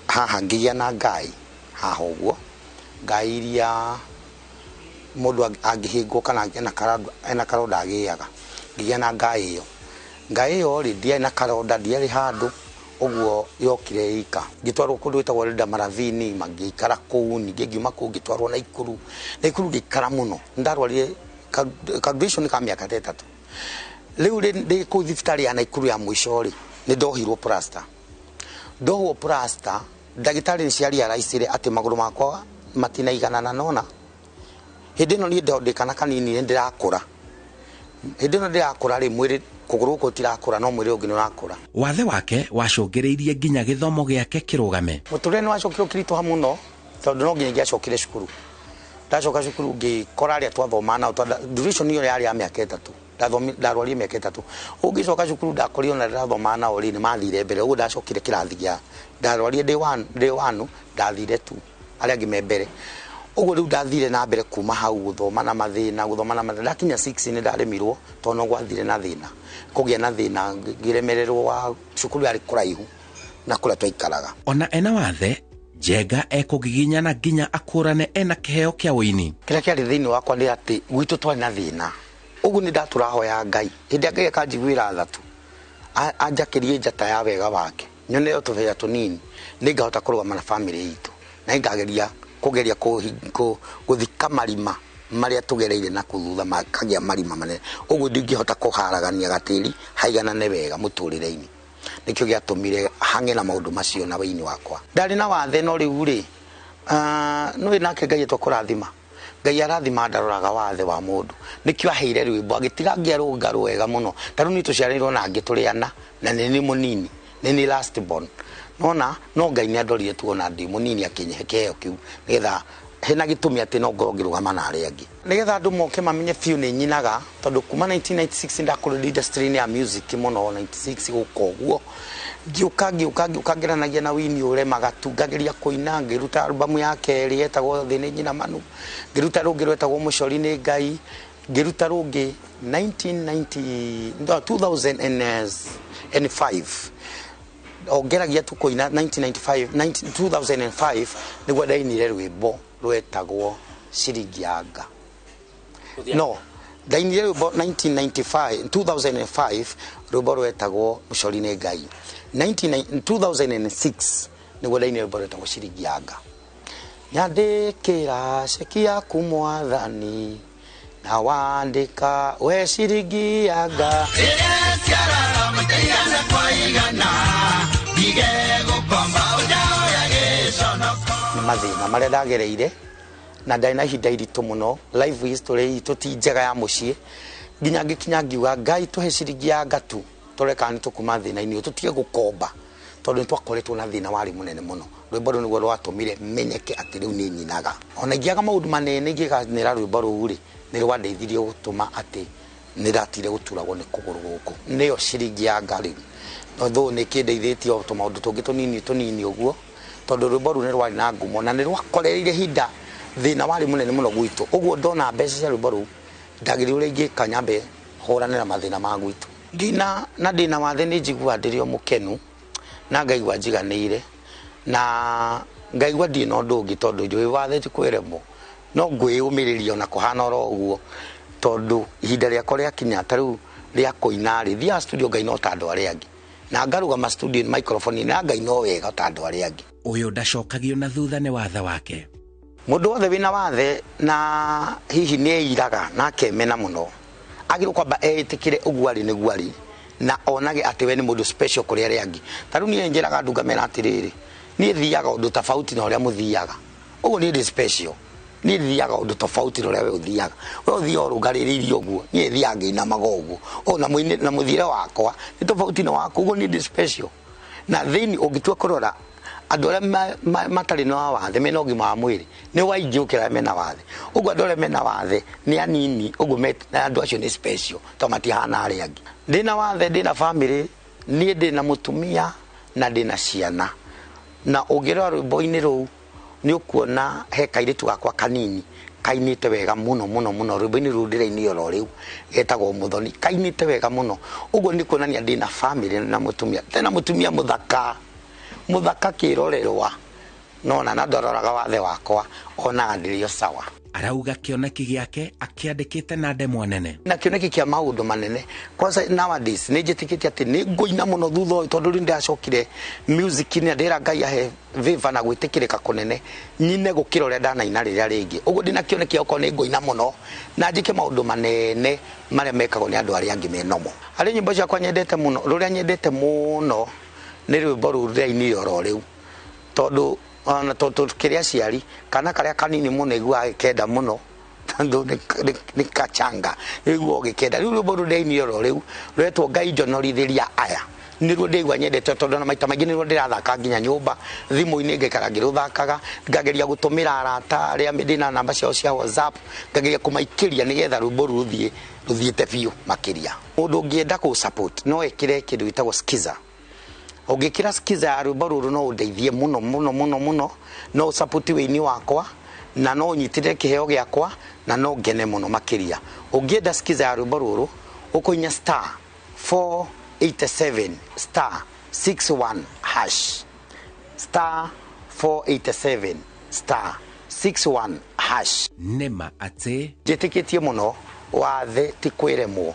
haha ngĩgĩa na ngai haha ũguo, ngai iria mũndũ angĩhĩngwo kana ena karonda agĩaga, ngĩgĩa na ngai ĩyo. Ngai ĩyo rĩ, ndiarĩ na karonda, ndiarĩ handũ ũguo yokire ika. Ngĩtwarwo kũndũ gwĩtagwo Elda Maravini, mangĩikara kũu, ningĩ ngiuma kũu ngĩtwarwo Naikuru. Naikuru ngĩikara mũno, nĩndarwarire ka ka mĩaka ta 3. Rĩu ndĩ kũu thibitarĩ ya Naikuru ya mũico rĩ, nĩ ndohirwo plaster. Ndohwo plaster, ndagĩtarĩ nĩ ciarealize atĩ magũrũ makwa matinaiganana nona. Hĩndĩ ĩno niĩ ndĩ kana kanini nĩ ndĩrakũra. Hĩndĩ ĩno ndĩrakũra rĩ, mwĩrĩ kũgũrũ gũkũ gũtirakũra no mwĩrĩ ũngĩ nĩ ũrakũra. Wathe wake wacũngĩrĩirie nginya gĩthomo gĩake kĩrũgame. Mũtũrĩre nĩ wacokire ũkĩritũha mũno tondũ no nginya ingĩacokire cukuru. Ndacoka cukuru ngĩkora arĩa twathomaga nao, duration ĩyo yarĩ ya mĩaka 3. Ndarwarire mĩaka 3. Ũngĩcoka cukuru ndakorire ona ndĩrathoma nao rĩ, nĩ mathire mbere. Ũguo ndacokire kĩrathi gĩa ndarwarire day 1, day 1 ndathire tu arĩa angĩ me mbere. Ũguo rĩu ndathire na mbere kuma hau gũthoma na mathĩna, gũthoma na mathĩna. Ndakinya 6 nĩ ndaremirwo tondũ no gwathire na thĩna, kũgĩa na thĩna, ngĩremererwo wa cukuru yarĩ kũraihu na kũrĩa twaikaraga. Ona ena wathe Njenga ekũgiginyana nginya akũrane ena kĩheo kĩa ũini. Kĩrĩa kĩarĩ thĩinĩ wakwa nĩ atĩ gwitũ twarĩ na thĩna. Ũguo nĩ ndatũrahoya Ngai hĩndĩ ya Ngai akanjiguĩra tha tu, anjakĩrie njata ya wega wake, nyone o tũbeca tũnini nĩngahota kũrũgama na bamĩrĩ itũ, na nĩngageria kũgeria gũthika marima marĩa tũgereire na kũu thutha makagĩa marima manene. Ũguo ndingĩhota kũharagania gatĩri haiganane wega mũtũrĩre-inĩ. Nĩkĩo gĩatũmire hange na maũndũ macio na wĩini wakwa. Ndarĩ na wathe no rĩu rĩ, nĩũĩ nake Ngai etwo kũrathima. Ngai arathima ndaroraga wathe wa mũndũ. Nĩkĩo aheire rwĩmbo agĩtiga ngĩarũnga rwega mũno. Ta rĩu niĩ tũciaranĩirwo na angĩ tũrĩ ana, na nĩ niĩ mũnini, nĩ niĩ last born. Nona no Ngai nĩ andorire tu ona ndĩ mũnini akĩnyihe kĩheo kĩu nĩgetha hena gĩtũmi atĩ no ngorwo ngĩrũgama na arĩa angĩ. Nĩgetha andũ moke mamenye biũ nĩ nyinaga, tondũ kuma 1996 ndakũrire industry-inĩ ya music mũno, 96 gũka ũguo. Ngĩũka, ngĩũka, ngĩũka ngeranagia na wini ũremaga tu, ngageria kũina, ngĩruta albamu ya kerĩ yetagwo Thĩ nĩ Nyina Manu, ngĩruta rũngĩ rwetagwo Mũcori nĩ Ngai, ngĩruta rũngĩ 1990, no, 2005. Ongeragia tu kũina 1995, 2005 nĩguo ndainire rwĩmbo rwetagwo Ciringi ya Nga. No, ndainire rwĩmbo 1995, 2005 rwĩmbo rwetagwo Mũcori nĩ Ngai. 2006 nĩguo ndainire rwĩmbo rwetagwo Ciringi ya Nga. Nyandĩkĩra ceki yaku mwathani na wandĩka we ciringi ya Nga. Nĩ mathĩna marĩa ndagereire na ndarĩ na ihinda iritũ mũno. Life history itũ ti njega ya mũciĩ, nginya ngĩkinya ngiuga Ngai tũhe ciringi ya Nga tu tũrore kana nĩ tũkuma thĩna-inĩ ũyũ, tũtige gũkomba tondũ nĩ twakoretwo na thĩna warĩ mũnene mũno. Rwĩmbo rũu nĩguo rwatũmire menyeke atĩ rĩu nĩ nyinaga. Ona ingĩaga maũndũ manene ingĩganĩra rwĩmbo rũu rĩ, nĩ rwandeithirie gũtũma atĩ nĩ ndatigire gũturagwo nĩ kũgũrũ gũkũ. Nĩyo ciringi ya Nga rĩu. No though nĩ kĩndeithĩtie o tũmaũndũ tũngĩ tũnini tũnini ũguo, tondũ rwĩmbo rũu nĩ rwarĩ na ngumo na nĩ rwakorereire ihinda thĩna warĩ mũnene mũno gwitũ. Ũguo ndona mbeca cia rwĩmbo rũu ndagĩrĩirwo ũrĩa ingĩka nyambe hũrane na mathĩna ma gwitũ. Ngĩina na ndĩna wathe nĩ njiguaga ndĩrĩ o mũkenu na ngaigua njiganĩire na ngaigua ndirĩ na ũndũ ũngĩ, tondũ njũĩ wathe ti kwĩremwo, no ngwĩyũmĩrĩria ona kũhana oro ũguo, tondũ ihinda rĩakwa rĩakinya ta rĩu rĩa kũina rĩ, thiaga studio ngaina o ta andũ arĩa angĩ, na ngarũgama studio microphone na ngaina o wega o ta andũ arĩa angĩ. Ũyũ ndacokagio na thutha nĩ wathe wake. Mũndũ wothe wĩna wathe na hihi nĩ eiraga na akemena mũno, agĩrĩirwo kwamba eĩtĩkĩre ũguo arĩ nĩguo arĩ, na onage atĩ we nĩ mũndũ special kũrĩ arĩa angĩ. Ta rĩu niĩ njĩraga andũ ngamera atĩrĩrĩ, niĩ thiaga ũndũ tofauti na ũrĩa mũthiaga. Ũguo niĩ ndĩ special. Niĩ thiaga ũndũ tofauti na ũrĩa we ũthiaga. We ũthiaga ũrũngarĩrĩirie ũguo, niĩ thiaga ngĩinamaga ũguo. O na na mũthiĩre wakwa nĩ tofauti na waku, ũguo niĩ ndĩ special. Na thĩinĩ ũngĩtua kũrora andũ arĩa matarĩ na wathe mena ũgima wa mwĩrĩ nĩ waingĩ gũkĩra arĩa mena wathe. Ũguo andũ arĩa mena wathe nĩ anini, ũguo andũ acio nĩ special tondũ matihana arĩa angĩ. Ndĩna wathe, ndĩna bamĩrĩ, niĩ ndĩna mũtumia na ndĩna ciana. Na ũngĩrora rwĩmbo-inĩ rũu nĩ ũkuona he kairĩtu gakwa kanini kainĩte wega mũno mũno mũno rwĩmbo-inĩ rũu ndĩrainire oro rĩu, getagwo Mũthoni, kainĩte wega mũno. Ũguo nĩ kuonania ndĩna bamĩrĩ na mũtumia, tena mũtumia mũthaka, mũthaka kĩrorerwa, nona na ndaroraga wathe wakwa onaga ndĩrĩ o sawa. Arauga kĩoneki gĩake akĩandĩkĩte na ndemwa nene. Na kĩoneki kĩa maũndũ manene. Kwanza nowadays nĩ njĩtĩkĩtie atĩ nĩ ngũina mũno thutha ũyũ, tondũ rĩu ndĩracokire music-inĩ, ndĩra Ngai ahe favor na gwĩtĩkĩrĩka kũnene, nyine gũkĩra ũrĩa ndanaina rĩrĩa rĩngĩ. Ũguo ndĩna kĩoneki okorwo nĩ ngũina mũno na njĩke maũndũ manene marĩa mekagwo nĩ andũ arĩa angĩ me nomo. Harĩ nyĩmbo ciakwa nyendete mũno, rũrĩa nyendete mũno nĩ rwĩmbo rũu ndĩrainire oro rĩu, tondũ ona tondũ tũkĩrĩ aciari, kana karĩa kanini mũno iguaga gĩkenda mũno, tondũ nĩ kachanga, iguaga gĩkenda. Rĩu rwĩmbo rũu ndĩrainire oro rĩu rwetwo Ngai njonorithĩria aya, nĩruo ndĩraigua nyendete, tondũ ona maita maingĩ nĩruo ndĩrathaka nginya nyũmba, thimũ-inĩ ngaikara ngĩrũthakaga, ngageria gũtũmĩra arata arĩa ndĩna namba ciao cia WhatsApp, ngageria kũmaikĩria nĩgetha rwĩmbo rũu rũthiĩ Rũthiĩte biũ makĩria. Mũndũ ũngĩenda kũ support no ekĩre kĩndũ gĩtagwo skiza. Ũngĩkĩra skiza ya rwĩmbo rũrũ no ũndeithie mũno mũno mũno mũno, no ũsupport wĩini wakwa na no ũnyitĩrĩre kĩheo gĩakwa na no ngene mũno makĩria. Ũngĩenda skiza ya rwĩmbo rũrũ ũkũhihinya star 487 star 61 hash, star 487 star 61 hash. Nĩma atĩ njĩtĩkĩtie mũno wathe ti kwĩremwo,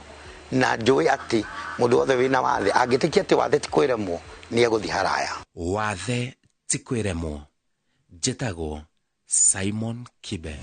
na njũĩ atĩ mũndũ wothe wĩna wathe angĩtĩkia atĩ wathe ti kwĩremwo nĩ egũthiĩ haraya. Wathe ti kwĩremwo. Njĩtagwo Simon Kibe.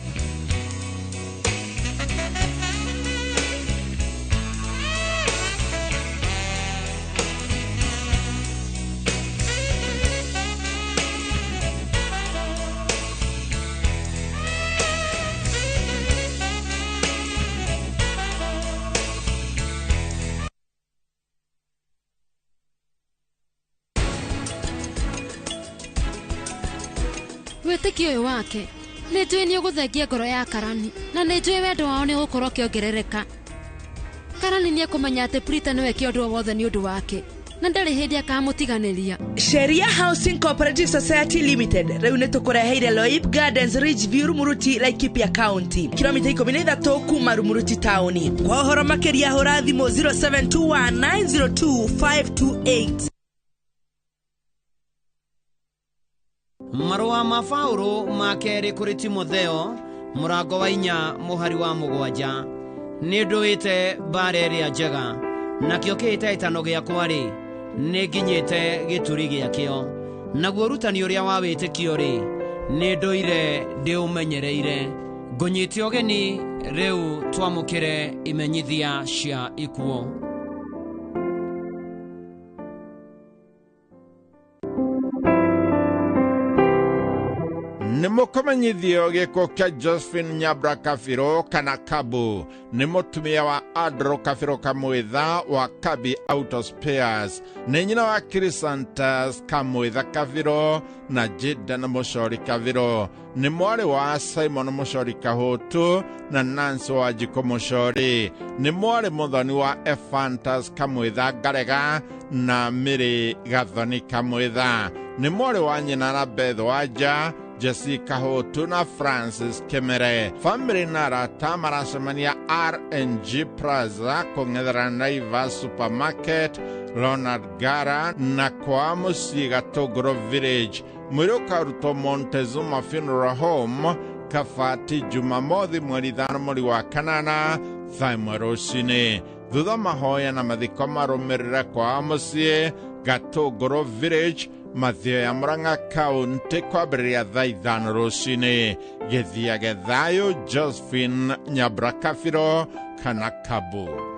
Wĩtĩkio ũyũ wake nĩ njũĩ nĩ ũgũthengia ngoro ya Karani, na nĩ njũĩ wendo wao nĩ ũgũkorwo ũkĩongerereka. Karani nĩ ekũmenya atĩ Prita nĩwe kĩondo wothe nĩ ũndũ wake, na ndarĩ hĩndĩ akamũtiganĩria. Sheria Housing Cooperative Society Limited rĩu nĩ tũkũreheire Loip Gardens Ridgeview Rumuruti, Laikipia County, kilomita 13 kuma Rumuruti taũni. Kwa ũhoro makĩria hũra thimũ 0721902528. Marũa ma Paũlũ ma kerĩ kũrĩ Timotheo mũrango wa 4 mũhari wa 7. Nĩ ndũĩte mbara ĩrĩa njega, nakĩo kĩhĩtahĩtano gĩakwa-rĩ, nĩ nginyĩte gĩturi gĩakĩo, naguo ũrutani ũrĩa wa wĩtĩkio-rĩ, nĩ ndũire ndĩũmenyereire. Ngũnyite ũgeni rĩu twamũkĩre imenyithia cia ikuũ. Nĩ mũkũmenyithio gĩkuũ kĩa Josephine Nyabra Kabiro kana Kabu, nĩ mũtumia wa Andrew Kabiro Kamwitha wa Kabi Auto Spares, nĩ nyina wa Chrysanthus Kamwitha Kabiro na Jaden Mũcori Kabiro, nĩ mwarĩ wa Simon Mũcori Kahũtu na Nancy Wanjikũ Mũcori, nĩ mwarĩ mũthoni wa Ephantus Kamwitha Ngarega na Mary Gathoni Kamwitha, nĩ mwarĩ wa nyina na Beth Wanja, Jessica Hotu na Francis Kemere. Family na arata maracemania RNG Plaza kũng'ethera Naivas Supermarket, Leonard Gara na kwa mũciĩ Gatũngũrũ Village. Mwĩrĩ ũkarutwo Montezuma Funeral Home Kabati Jumamothi mweri 5 mweri wa 8 thaa 1 rũcinĩ. Thutha mahoya na mathiko marũmĩrĩre kwa mũciĩ Gatũngũrũ Village, Mathioya Murang'a County kwambĩrĩria thaa 5 rũcinĩ. Gĩthiage thayũ Josephine Nyabra Kabiro kana Kabu.